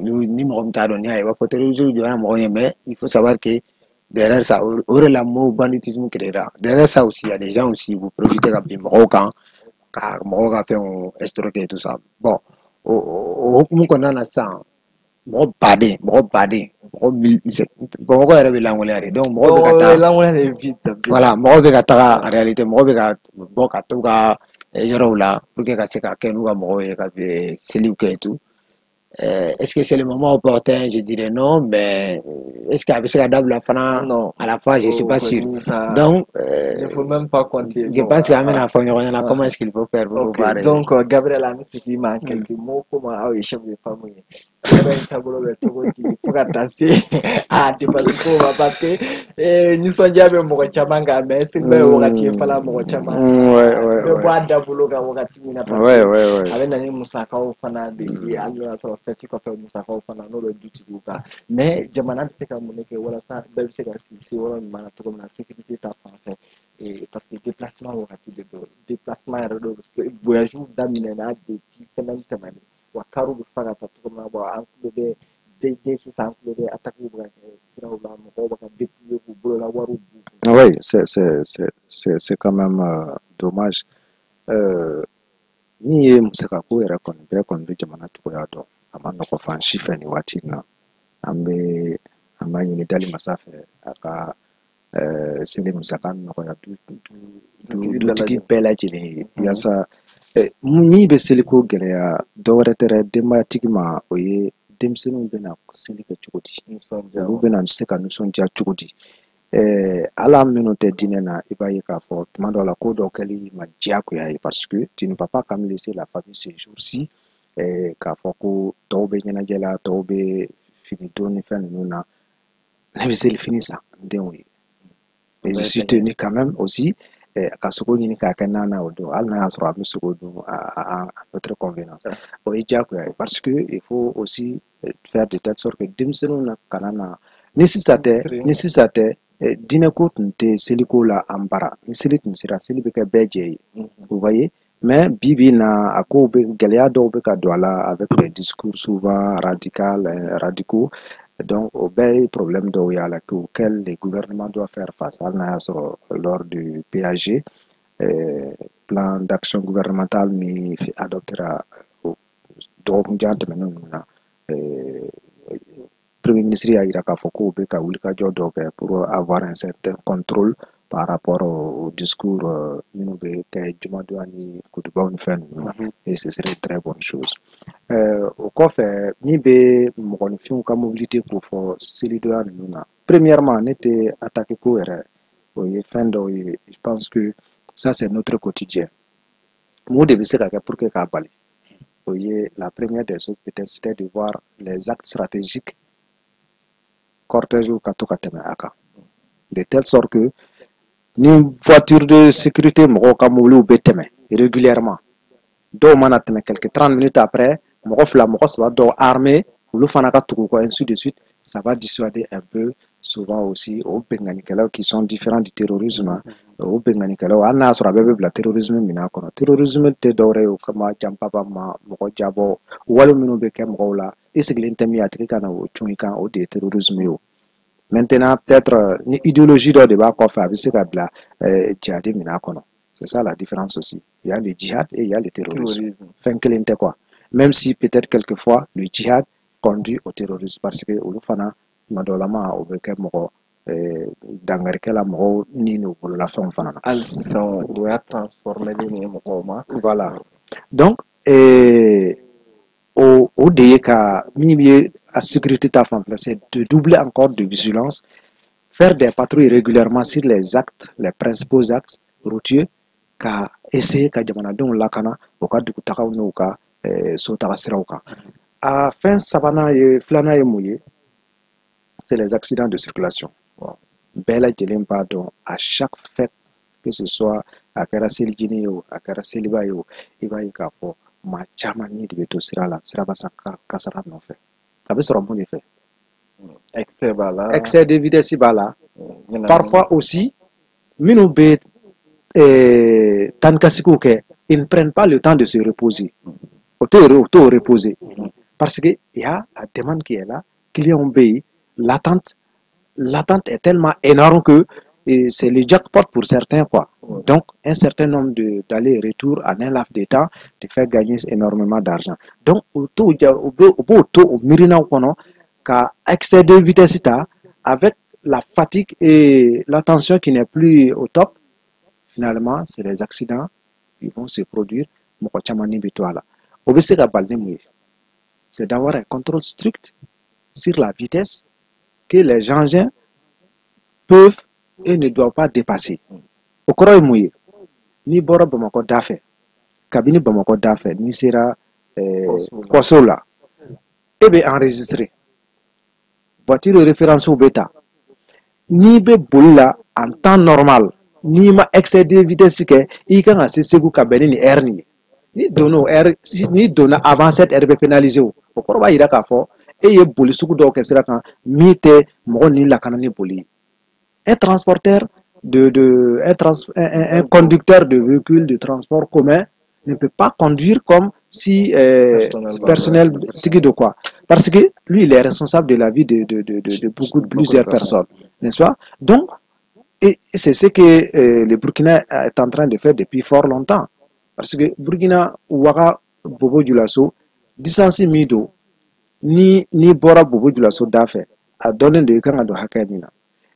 Ni mɔgɔ min t'a dɔn, n'i y'a ye, i b'a fɔ terrorisme jɔra mɔgɔ ɲɛ. Mais il faut savoir que derrière ça, o de la mot banditisme créera. Derrière ça aussi, il y a des gens aussi, vous profitez ka bin mɔgɔw kan, ka mɔgɔw ka fɛnw escroquer et tout ça. Bon, o hukumu kɔnɔna na sisan, mɔgɔ baden, mɔgɔ baden, mɔgɔ mil, Bamakɔ yɛrɛ bɛ lankolonya de. Donc mɔgɔw bɛ ka taa, voilà, mɔgɔw bɛ ka taga. En réalité, mɔgɔw bɛ ka bɔ ka t'u ka yɔrɔw la pour que ka se ka kɛ n'u ka mɔgɔw ye, ka seliw kɛ et tout. Est-ce que c'est le moment opportun? Je dirais non, mais est-ce qu'il y a dabila fana? Non. À la fois, je ne suis pas sûr. Ça, donc, il ne faut même pas compter. Je pense qu'à comment est-ce qu'il faut faire pour pouvoir. Donc, Gabriel, an bɛ segin ma quelques mots, comme aw ye chef de famille ye. Sɛbɛn in taabolo bɛ cogo di fo ka taa se a dépense ko ma? Parce que nisɔndiya bɛ mɔgɔ caman kan, mais seliba ye wagati ye fana, mɔgɔ caman bɛ bɔ a dabolo kan wagati min na, parce que a bɛ na ni musakaw fana de ye. Hali n'o y'a sɔrɔ fɛti kɔfɛ, musakaw fana n'o bɛ dutigiw kan. Mais jamana bɛ se ka mun de kɛ walasa bɛɛ bɛ se ka sigi se yɔrɔ ɲuman na cogo min na, sécurité ta fan fɛ? Parce que déplacement wagati de don, déplacement yɛrɛ don, voyage daminɛna depuis semaine tɛmɛnen wa, kariw bɛ fa ka taa cogo min na. Bon, an tulo bɛ den sisan, an tulo bɛ attaques bɛ ka kɛ siraw la, mɔgɔw bɛ ka dépouiller k'u bolola wariw b'u kun. Oui, c'est quand même dommage. Min ye musakako yɛrɛ kɔni, bɛɛ kɔni bɛ jamana cogoya dɔn, a ma nɔgɔ fan si fɛ nin waati in na. An bɛ an b'a ɲini dali masa fɛ, a ka seli musaka nɔgɔya dutigi bɛɛ lajɛlen ye, yaasa min bɛ seliko gɛlɛya, dɔwɛrɛ tɛ dɛ, denbayatigi ma, o ye denmisɛnninw bɛna seli kɛ cogo di, olu bɛna se ka nisɔndiya cogo di. Ala minnu tɛ diinɛ na, i b'a ye k'a fɔ tuma dɔw la, ko dɔw kɛli ma diyagoya ye, parce que tu ne vas pas quand même laisser la famille ces jours-ci k'a fɔ ko tɔw bɛ ɲɛnajɛ la, tɔw bɛ fini don ni fɛn ninnu na, ne bɛ selifini san n denw ye. Et je suis tenu quand même aussi ka sogo ɲini k'a kɛ nan na o don, hali n'a y'a sɔrɔ a bɛ sogo dun à notre convenance, o ye diyagoya ye, parce que il faut aussi faire de telle sorte que denmisɛnninw na kana na. Ni sisan tɛ, ni sisan tɛ, diinɛko tun tɛ seliko la an bara. Ni seli tun sera, seli bɛ kɛ bɛɛ jɛ ye, vous voyez. Mais bi bi in na, a kow bɛ gɛlɛya dɔw bɛ ka don a la avec des discours souvent radicaux. Donc o bɛɛ ye problème dɔw y'a la auquel le gouvernement doit faire face. Hali n'a y'a sɔrɔ lors du PAG, plan d'action gouvernemental min adoptera dɔgɔkun jan tɛmɛnen ninnu na, premier ministre y'a jira k'a fɔ k'o bɛ ka wulikajɔ dɔw kɛ pour avoir un certain contrôle par rapport à par rapport au discours minnu bɛ kɛ jumadonya ni kutubaw ni fɛn ninnu na, et ce serait une très bonne chose. O kɔfɛ, min bɛ mɔgɔninfinw ka mobilité ko fɔ selidonya ninnu na, premièrement, ne tɛ attaque ko yɛrɛ, o ye fɛn dɔw ye, je pense que ça, c'est notre quotidien. Mun de bɛ se ka kɛ pour que k'a bali? O ye la première des choses, peut-être, c'était de voir les actes stratégiques, cortège ka to ka tɛmɛ a kan, de telle sorte que ni voiture de sécurité mɔgɔw ka mobiliw bɛ tɛmɛ régulièrement, dɔw mana tɛmɛ, quelques 30 minutes après, mɔgɔ fila, mɔgɔ saba dɔw armé, olu fana ka tugu kɔ, ainsi de suite. Ça va dissuader un peu souvent aussi o benganikɛlaw qui sont différents du terrorisme. O benganikɛlaw, hali n'a y'a sɔrɔ a bɛɛ bɛ bila terrorisme minɛn kɔnɔ, terrorisme tɛ dɔwɛrɛ ye o kama janpaba ma mɔgɔ jabɔ wale minnu bɛ kɛ mɔgɔw la, i sigilen tɛ min, a tigi ka na o cun i kan, o de ye terrorisme ye. O maintenant, peut-être ni idéologie dɔ de b'a kɔfɛ, a bɛ se ka bila jihadi minɛn kɔnɔ. C'est ça la différence aussi: il y a le djihad et il y a le terrorisme. Fɛn kelen tɛ quoi, même si peut-être quelquefois le djihad conduit au terrorisme, parce que olu fana tuma dɔw la ma, o bɛ kɛ mɔgɔ dangarikɛla mɔgɔw ni n'u bololafɛnw fana na. Hali sisan o y'a transformé ni mɔgɔw ma. Voilà, donc o de ye ka min ye a sécurité ta fanfɛla, c'est de doubler encore de vigilance, faire des patrouilles régulièrement sur les actes, les principaux axes routiers, ka essayer ka jamanadenw lakana u ka dugutagaw n'u ka sotaga siraw kan. A fɛn sabanan ye, filanan ye mun ye? C'est les accidents de circulation. Bɛɛ lajɛlen b'a dɔn, à chaque fête, que ce soit a kɛra selijini ye o, a kɛra seliba ye o, i b'a ye k'a fɔ maa caman ni de bɛ to sira la, siraba kasara nɔfɛ. A bɛ sɔrɔ mun de fɛ? Excès b'a la. Excès de vitesse b'a la. Parfois aussi, minnu bɛ taa ni ka seginw kɛ, ils ne prennent pas le temps de se reposer. O t'o reposer parce que il y a la demande qui est là, client bɛ yen, l'attente est tellement énorme que c'est le jackpot pour certains, quoi. Donc un certain nombre d'aller-retour en un laps de temps te fait gagner énormément d'argent. Donc o t'o ja, u bɛ u b'o to o miirinaw kɔnɔ ka excès de vitesse ta, avec la fatigue et la tension qui n'est plus au top. Finalement, c'est les accidents qui vont se produire, mɔgɔ caman ni bɛ to a la. O bɛ se ka bali ni mun ye? C'est d'avoir un contrôle strict sur la vitesse que les engins peuvent et ne doivent pas dépasser. O kɔrɔ ye mun ye? N'i bɔra Bamakɔ da fɛ, kabini Bamakɔ da fɛ, n'i sera kɔsow la, e bɛ enregistrer, voiture référence bɛ ta. N'i bɛ boli la en temps normal, n'i ma excès de vitesse kɛ, i kan ka se Segu ka bɛn ni nin heure nin ye. N'i donna o heure, n'i donna avant cette heure, bɛ pénaliser. O kɔrɔ b'a jira k'a fɔ e ye boli sugu dɔw kɛ sira kan min tɛ mɔgɔ ni lakana ni boli ye. Un transporteur de un, trans, un, un conducteur de véhicule de transport commun ne peut pas conduire comme si personnel tigi de quoi, parce que lui, il est responsable de la vie de beaucoup de plusieurs personnes, n'est-ce pas? Donc, et c'est ce que le Burkina est en train de faire depuis fort longtemps, parce que Burkina, Ouaga, Bobo Dioulasso, distance min don, ni bɔra Bobo Dioulasso da fɛ, a dɔnnen don i kan ka don hakɛ min na.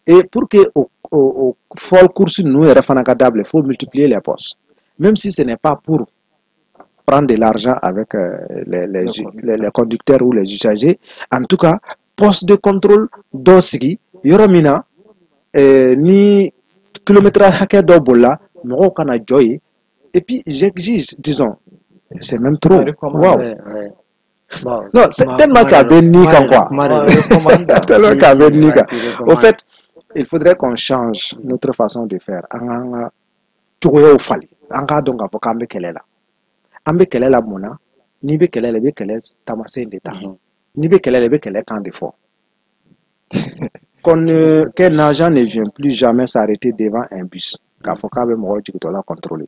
Et pour que o folle course ninnu yɛrɛ fana ka dabila, il faut multiplier les postes, même si ce n'est pas pour prendre de l'argent avec les conducteurs ou les usagers. En tout cas, poste de contrôle dɔ sigi yɔrɔ min na, ni kilomètre hakɛ dɔ bolila, mɔgɔw kana jɔ yen. Et puis j'exige, disons, c'est même trop. Wow. Ouais. Bon, non, c'est tellement k'a bɛ ni kan quoi, tellement k'a bɛ ni kan. Au fait, il faudrait qu'on change notre façon de faire. An k'an ka cogoyaw falen, an k'a dɔn k'a fɔ k'an bɛ kɛlɛ la. An bɛ kɛlɛ la mun na? N'i bɛ kɛlɛ la, i bɛ kɛlɛ taamasiyɛn de ta. N'i bɛ kɛlɛ la, i bɛ kɛlɛ kan de fɔ. Qu'un agent ne vient plus jamais s'arrêter devant un bus k'a fɔ k'a bɛ mɔgɔw jigintɔla contrôler.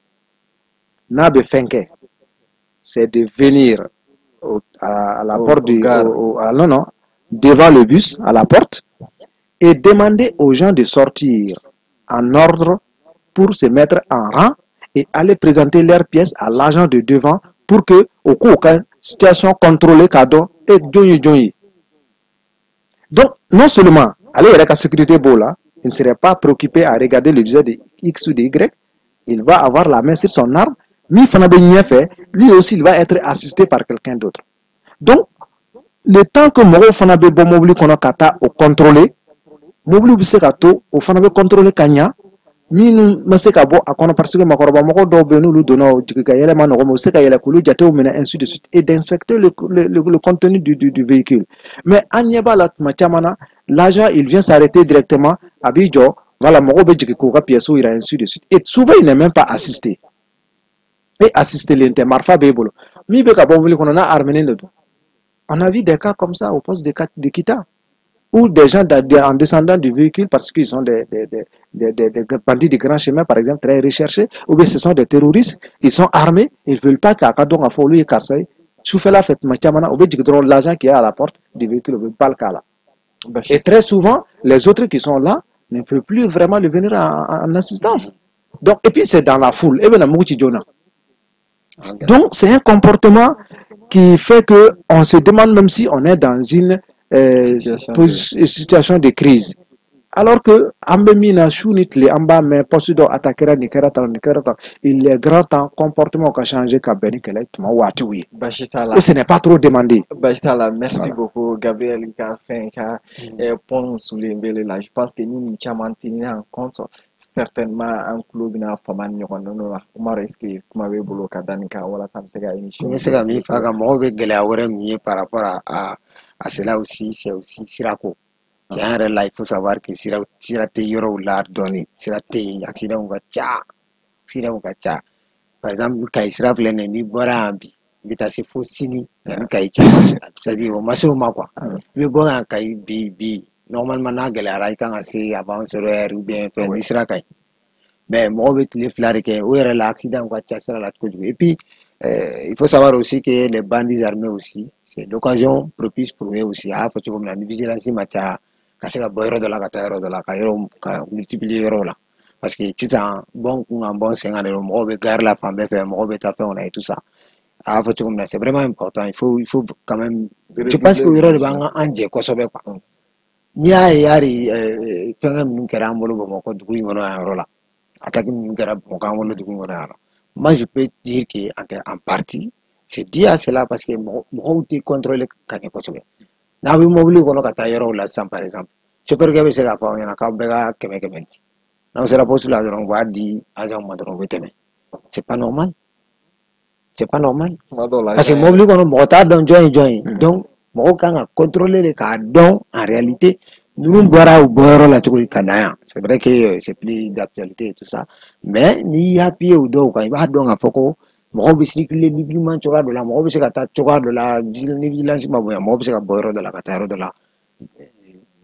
N'a bɛ fɛn kɛ, c'est de venir à la porte du au, au, non, non, devant le bus, à la porte, et demander aux gens de sortir en ordre pour se mettre en rang et aller présenter leurs pièces à l'agent de devant pour que au coup ka situation contrôlée, k'a dɔn e jɔn ye jɔn ye. Donc non seulement ale yɛrɛ ka sécurité b'o la. Il ne serait pas préoccupé à regarder le visage de X ou de Y. Il va avoir la main sur son arme. Min fana bɛ ɲɛfɛ, lui aussi, il va être assisté par quelqu'un d'autre. Donc, le temps que mɔgɔw fana bɛ bɔ mobili kɔnɔ ka taa o contrôler, mobili bɛ se ka to, o fana bɛ contrôler ka ɲa. Minnu ma se ka bɔ a kɔnɔ, parce que makɔrɔba mɔgɔ dɔw bɛ yen, n'olu donna, jigin ka yɛlɛ ma nɔgɔ, mais u bɛ se ka yɛlɛ k'olu jatew minɛ, ainsi de suite, et d'inspecter le contenu du véhicule. Mais an ɲɛ b'a la tuma caman na, l'agent, il vient s'arrêter directement, a b'i jɔ, voilà, mɔgɔw bɛ jigin k'u ka pièces yira, ainsi de suite, et souvent il n'est même pas assisté. Et assisté len tɛ, marifa b'e bolo, min bɛ ka bɔ mobili kɔnɔ n'a armé de don. On a vu des cas comme ça au poste de Kita, où des gens en descendant du véhicule, parce qu'ils sont des bandits de grand chemin, par exemple, très recherchés, ou bien ce sont des terroristes, ils sont armés, ils ne veulent pas k'a ka dɔn k'a fɔ olu ye karisa ye. Sufɛla fɛ tuma caman na, u bɛ jigin dɔrɔn, l'agent qui est à la porte du véhicule, u bɛ balle k'a la. Et très souvent, les autres qui sont là ne peuvent plus vraiment le venir en assistance. Donc, et puis c'est dans la foule. Et bien, mugu ci joona. Donc, c'est un comportement qui fait que on se demande même si on est dans une situation de crise. Alors que an bɛ min na, su ni tile an b'a mɛn, poste dɔ attaquera, nin kɛra tan, nin kɛra tan. Il est grand temps comportement ka changer ka bɛn ni kɛlɛ tuma waatiw ye. Baasi t'a la. Et ce n'est pas trop demandé. Baasi t'a la, merci Voilà. beaucoup Gabriel, i ka fɛn ka point soulevé la. Je pense que ni nin caman tenir en compte, certainement an tulo bɛna fama ni ɲɔgɔn ninnu na. Umar, est-ce que kuma b'e bolo ka da nin kan walasa an bɛ se ka émission N bɛ se ka min fɔ a kan, mɔgɔw bɛ gɛlɛya wɛrɛ min ye par rapport à cela aussi, c'est aussi sirako. Tiɲɛ yɛrɛ la, il faut savoir que sira tɛ yɔrɔw la dɔɔni, sira tɛ yen, accident ka ca, accident ka ca. Par exemple, Kayi sira filɛ nin ye, n'i bɔra yan bi, i bɛ taa se fo sini yanni Kayi cɛ, c'est à dire o ma se o ma quoi. I bɛ bɔ yan Kayi bi bi, normalement n'a gɛlɛyara, i kan ka se avant 0 heure ou bien fɛn, ni sira ka ɲi. Mais mɔgɔw bɛ tile 2 de kɛ o yɛrɛ la, accident ka ca sira la kojugu. Et puis il faut savoir aussi que les bandits armés aussi, c'est l'occasion propice pour eux aussi. A y'a fɔ cogo min na, ni vigilance ma caya, ka se ka bɔ yɔrɔ dɔ la ka taa yɔrɔ dɔ la, ka yɔrɔ ka multiplier yɔrɔw la, parce que sisan bɔn kun kan bɔn sen kan de don, mɔgɔw bɛ gare la fan bɛɛ fɛ, mɔgɔw bɛ taa fɛnw na et tout ça. A y'a fɔ cogo min na, c'est vraiment important, il faut quand même, je pense que o yɔrɔ de b'an ka an jɛ kosɛbɛ quoi. N'i y'a ye hali fɛnkɛ minnu kɛra an bolo Bamakɔ dugu in kɔnɔ yan yɔrɔ la, attaque minnu kɛra Bamakɔ an bolo dugu in kɔnɔ yan yɔrɔ, moi je peux dire que en partie c'est dû à cela, parce que mɔgɔw tɛ contrôler ka ɲɛ kosɛbɛ. N'aw bɛ mobili kɔnɔ ka taa yɔrɔw la sisan, par exemple, chauffeur bɛ se k'a fɔ aw ɲɛna k'aw bɛɛ ka 100 100 di, n'aw sera poste la dɔrɔn, u b'a di agent ma dɔrɔn, u bɛ tɛmɛ. C'est pas normal, c'est pas normal. Kuma dɔw la Parce que mobili kɔnɔ, mɔgɔ t'a dɔn jɔn ye jɔn ye. Donc mɔgɔw kan ka contrôler de k'a dɔn en réalité ninnu bɔra u bɔyɔrɔ la cogo di ka na yan. C'est vrai que c'est plus d'actualité et tout ça, mais n'i y'i appuyer o dɔw kan, i b'a dɔn k'a fɔ ko mɔgɔw bɛ circuler librement cogoya dɔ la, mɔgɔw bɛ se ka taa cogoya dɔ la, ni vigilance ma bonya, mɔgɔw bɛ se ka bɔ yɔrɔ dɔ la ka taa yɔrɔ dɔ la,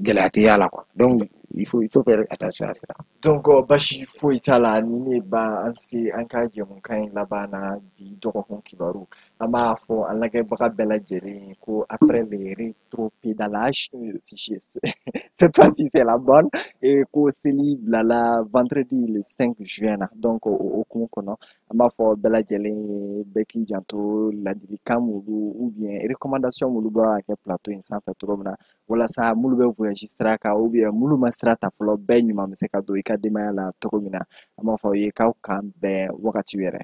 gɛlɛya tɛ y'a la quoi. Donc il faut faire attention à cela. Donc basi foyi t'a la, ni ne ba an se an ka jɛmukan in laban na bi, dɔgɔkun kibaru, an b'a fɔ an lajɛbaga bɛɛ lajɛlen ko après le rétropédalage, si je cette fois-ci c'est la bonne, et ko seli bilala vendredi le 5 juin na. Donc o hukumu kɔnɔ, an b'a fɔ bɛɛ lajɛlen ye, bɛɛ k'i janto ladilikan m'olu ou bien recommandation m'olu bɔra ka kɛ plateau in sanfɛ cogo min na, walasa minnu bɛ voyage sira kan ou bien minnu ma sira ta fɔlɔ, bɛɛ ɲuman bɛ se ka don i ka denbaya la cogo min na. An b'a fɔ aw ye k'aw k'an bɛn wagati wɛrɛ.